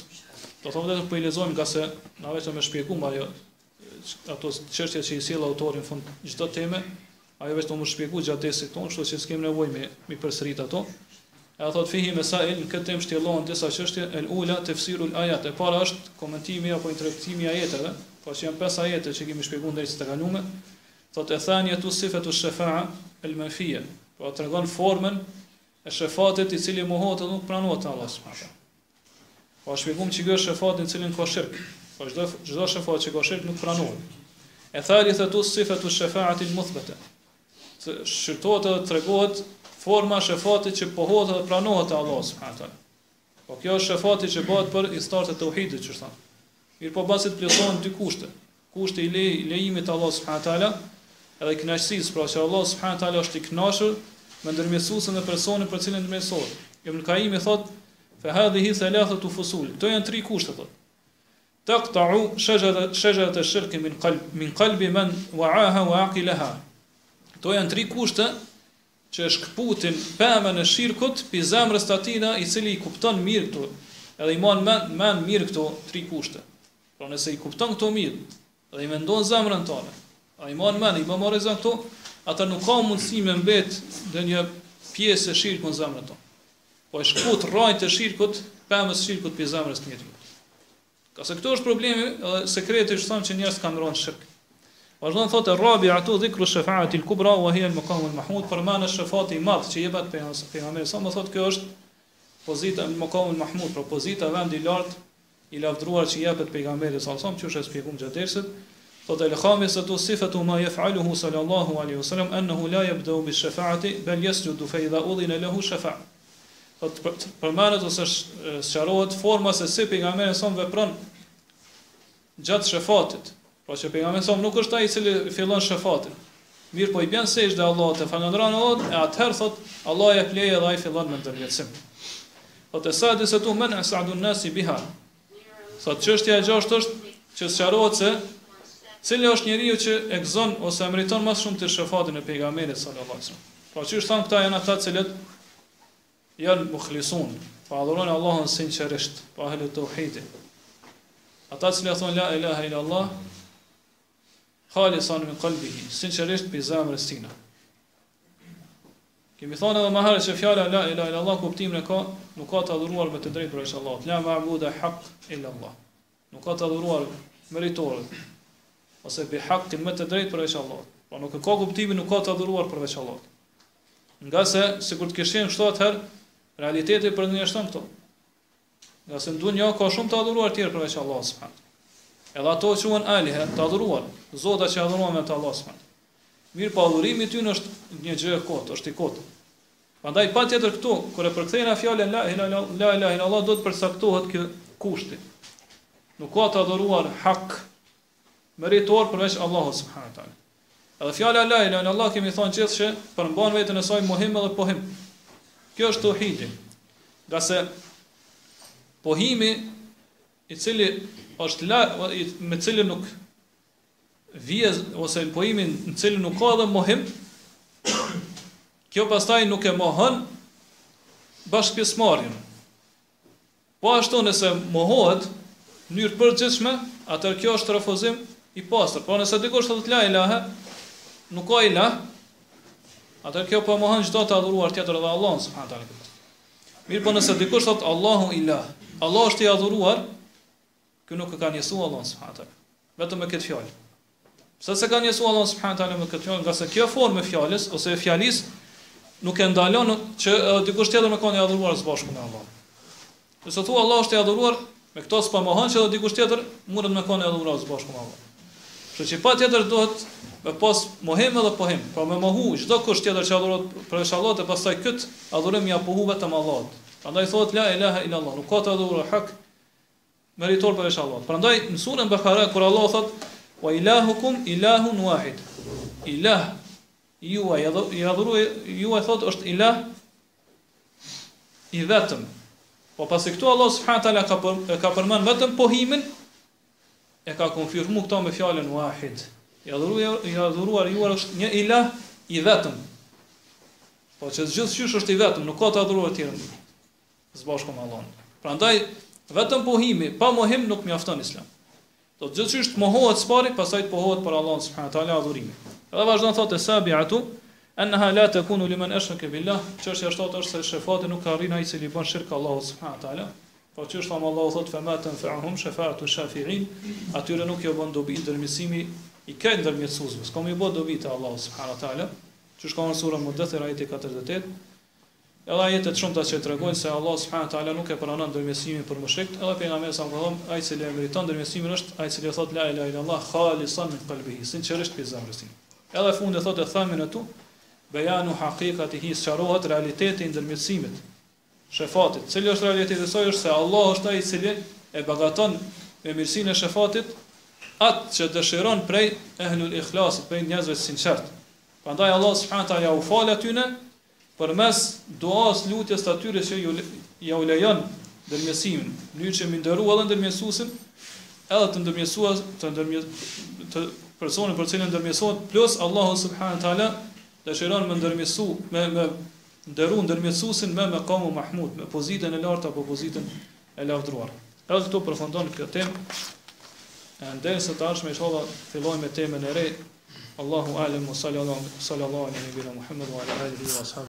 do të thotë vetëm po i lexojmë ngase na vetëm me shpjegu më ajo ato çështje që i sjell autori në fund çdo teme, Ajo vetëm u shpjegu gjatë dersit tonë, kështu që s'kemi nevojë me mi përsërit ato. E thot fihi mesail, në këtë temë shtjellohen disa çështje, el ula tefsirul ayat. E para është komentimi apo interpretimi i ajeteve, pra që janë pesë ajete që kemi shpjeguar në dersin e kaluar. Thot e thaniyatu sifatu shafa'a el manfiya. Pra tregon formën e shefatit i cili mohohet dhe nuk pranohet te Allahu subhanahu wa taala. Po shpjegum që ky është shefat në cilin ka shirk. Po çdo çdo shefat që ka shirk nuk pranohet. E thalithatu sifatu shafaati al-muthbata. Shqyrtohet edhe tregohet forma e shefatit që pohohet dhe pranohet te Allahu subhanahu wa taala. Po kjo është shefati që bëhet për ithtarët e tauhidit, që thonë. Mirëpo pasi të plotësohen dy kushte. Kushti i lejimit të Allahut subhanahu wa taala edhe i kënaqësisë, pra që Allahu subhanahu wa taala është i kënaqur me ndërmjetësuesin dhe personin për cilin ndërmjetësohet. Ibn Kaimi thotë, "Fa hadhihi thalathatu fusul." Këto janë tri kushte thotë. Taqta'u shajarat shajarat ash-shirk min qalb min qalbi man wa'aha wa aqilaha. Këto janë tri kushte që e shkëputin pemën e shirkut pi zemrës të atina i cili i kupton mirë këto, edhe i man men, men mirë këto tri kushte. Pra nëse i kupton këto mirë dhe i mendon zemrën tënde, a i man men, i memorizon këto, atëherë nuk ka mundësi me mbet ndonjë pjesë e shirkut në zemrën tënde. Po e shkput rrajët e shirkut, pemës shirkut prej zemrës të njeriut. Ngase këtu është problemi edhe sekreti që thonë që njerëzit kanë rënë shirk. Vazhdon thotë Rabi'atu dhikru shafa'ati al-kubra wa hiya al-maqam al-mahmud përmendet shefati i madh që jepet pejgamberit sa më thotë kjo është pozita al-maqam al-mahmud, pra pozita vendi i lartë i lavdëruar që i jepet pejgamberit sallallahu alajhi wasallam, qysh e shpjegum gjatë dersit, thotë el khamisatu sifatu ma yef'aluhu sallallahu alaihi wasallam annahu la yabda'u bi shafa'ati bal yasjudu fa idha udhina lahu shafa'. Thotë përmendet ose sqarohet forma se si pejgamberi sallallahu vepron gjatë shefatit. Pra që pejgamberi sa nuk është ai i cili fillon shefatin. Mirëpo i bjen sexhde Allahut e falënderon Allahun e atëherë thot Allahu jep leje dhe ai fillon me ndërmjetësim. Thotë es-sadisetu men as'adun nasi biha. Thotë çështja e gjashtë është që sqarohet se cili është njeriu që e gëzon ose e meriton më shumë të shefatin e pejgamberit sallallahu alajhi wasallam. Pra qysh thamë këta janë ata të cilët janë mukhlisun, po adhurojnë Allahun sinqerisht, po ehlu tauhidit. Ata të cilët thonë la ilaha illa Allah, khalisan min qalbihi, sinqerisht prej zemrës tina. Kemi thënë edhe më herët se fjala la ilaha illallah kuptimin e ka, nuk ka të adhuruar me të drejtë përveç Allahut. La ma'buda haq illa Allah. Nuk ka të adhuruar meritor ose bi haqqin me të drejtë përveç Allahut. Pra nuk e ka kuptimin nuk ka të adhuruar përveç Allahut. Ngase sikur të kish qenë kështu atëherë realiteti përgënjeshtron këto. Ngase në dunja ka shumë të adhuruar tjerë përveç Allahut subhanahu. Edhe ato quhen alihe, të adhuruar, zota që adhurohen me të Allahut subhanahu. Mirëpo adhurimi i tyre është një gjë e kotë, është i kotë. Prandaj patjetër këtu kur e përkthejna fjalën la ilaha la ilaha illallah duhet të përcaktohet ky kushti. Nuk ka të adhuruar hak meritor përveç Allahut subhanahu teala. Edhe fjala la ilaha illallah kemi thonë gjithë që përmban veten e saj mohim edhe pohim. Kjo është tauhidi. Ngase pohimi i cili është la me cilin nuk vije ose pohimi në cilin nuk ka edhe mohim, kjo pastaj nuk e mohon bashkëpjesëmarrjen. Po ashtu nëse mohohet në mënyrë të përgjithshme, atëherë kjo është refuzim i pastër. Por nëse dikush thotë la ilaha, nuk ka ilah, atëherë kjo po mohon çdo të adhuruar tjetër edhe Allahun subhanahu teala. Mirëpo nëse dikush thotë Allahu ilah, Allah është i adhuruar, ky nuk e ka njësuar Allahun subhanahu teala. Vetëm me këtë fjalë. Pse s'e ka njësu Allahun subhanahu teala me këtë fjalë? Ngase kjo formë e fjalës ose e fjalisë nuk e ndalon që edhe dikush tjetër me kanë i adhuruar së bashku me Allahun. Nëse thua Allah është i adhuruar, me këto s'po mohon që edhe dikush tjetër mundet me kanë i adhuruar së bashku me Allahun. Kështu që patjetër duhet me pas mohim edhe pohim, pra me mohu çdo kush tjetër që adhurohet përveç Allahut e pastaj kët adhurim ja pohu vetëm Allahut. Prandaj thotë la ilaha illa Allah, nuk ka të adhuruar hak meritor përveç Allahut. Prandaj në surën Bekare kur Allahu thot wa ilahukum ilahun wahid. Ilah juaj, i adhuruari juaj thot është ilah i vetëm. Po pasi këtu Allah subhanahu taala ka për, e ka përmend vetëm pohimin, e ka konfirmuar këto me fjalën wahid. I adhuruar i adhuruar juaj është një ilah i vetëm. Po që gjithqysh është i vetëm, nuk ka të adhuruar tjerë. së bashku me Allahun. Prandaj vetëm pohimi pa mohim nuk mjafton Islam. Do të gjithqysh të mohohet së pari, pastaj të pohohet për Allahun subhanahu wa taala adhurimi. Edhe vazhdon thotë es-sabi'atu annaha la takunu liman ashraka billah, çështja e shtatë është se shefati nuk arrin ai i cili bën shirk Allahut subhanahu wa taala. Po qysh thamë Allahu thotë fa ma tanfa'uhum shafa'atu shafi'in, atyre nuk ju bën dobi ndërmjetësimi i krejt ndërmjetësuesve. S'ka me i bë dobi te Allahu subhanahu wa taala. Qysh ka në surën Mudathir ajeti 48. Edhe ajete të shumta që tregojnë se Allahu subhanahu wa taala nuk e pranon ndërmjetësimin për mushrikët, edhe pejgamberi sa ka thënë, ai i cili e meriton ndërmjetësimin është ai i cili thotë la ilaha illallah khalisan min qalbihi, sinqerisht prej zemrës tij. Edhe fundi thotë eth-thaminetu bejanu haqiqatihi sqarohet realiteti i ndërmjetësimit, shefatit. Cili është realiteti i saj është se Allahu është ai i cili e begaton me mirësinë e shefatit atë që dëshiron prej ehlul ikhlasit, prej njerëzve të sinqertë. Prandaj Allahu subhanahu wa taala ja u fal atyne Përmes duas, lutjes të atyre që ju ja u lejon ndërmjetësimin, në mënyrë që me nderu edhe ndërmjetësuesin, edhe të ndërmjetësues, të ndërmjet të personin për cilin ndërmjetësohet, plus Allahu subhanahu wa taala dëshiron me ndërmjetësu, me me nderu ndërmjetësuesin me mekamu mahmud, me pozitën e lartë apo pozitën e lavdëruar. Edhe këtu përfundon kjo temë. Në dersin e ardhshëm inshallah fillojmë me temën e re. Allahu alem wa sallallahu sallallahu ala nabina Muhammed wa ala alihi wa ashabihi.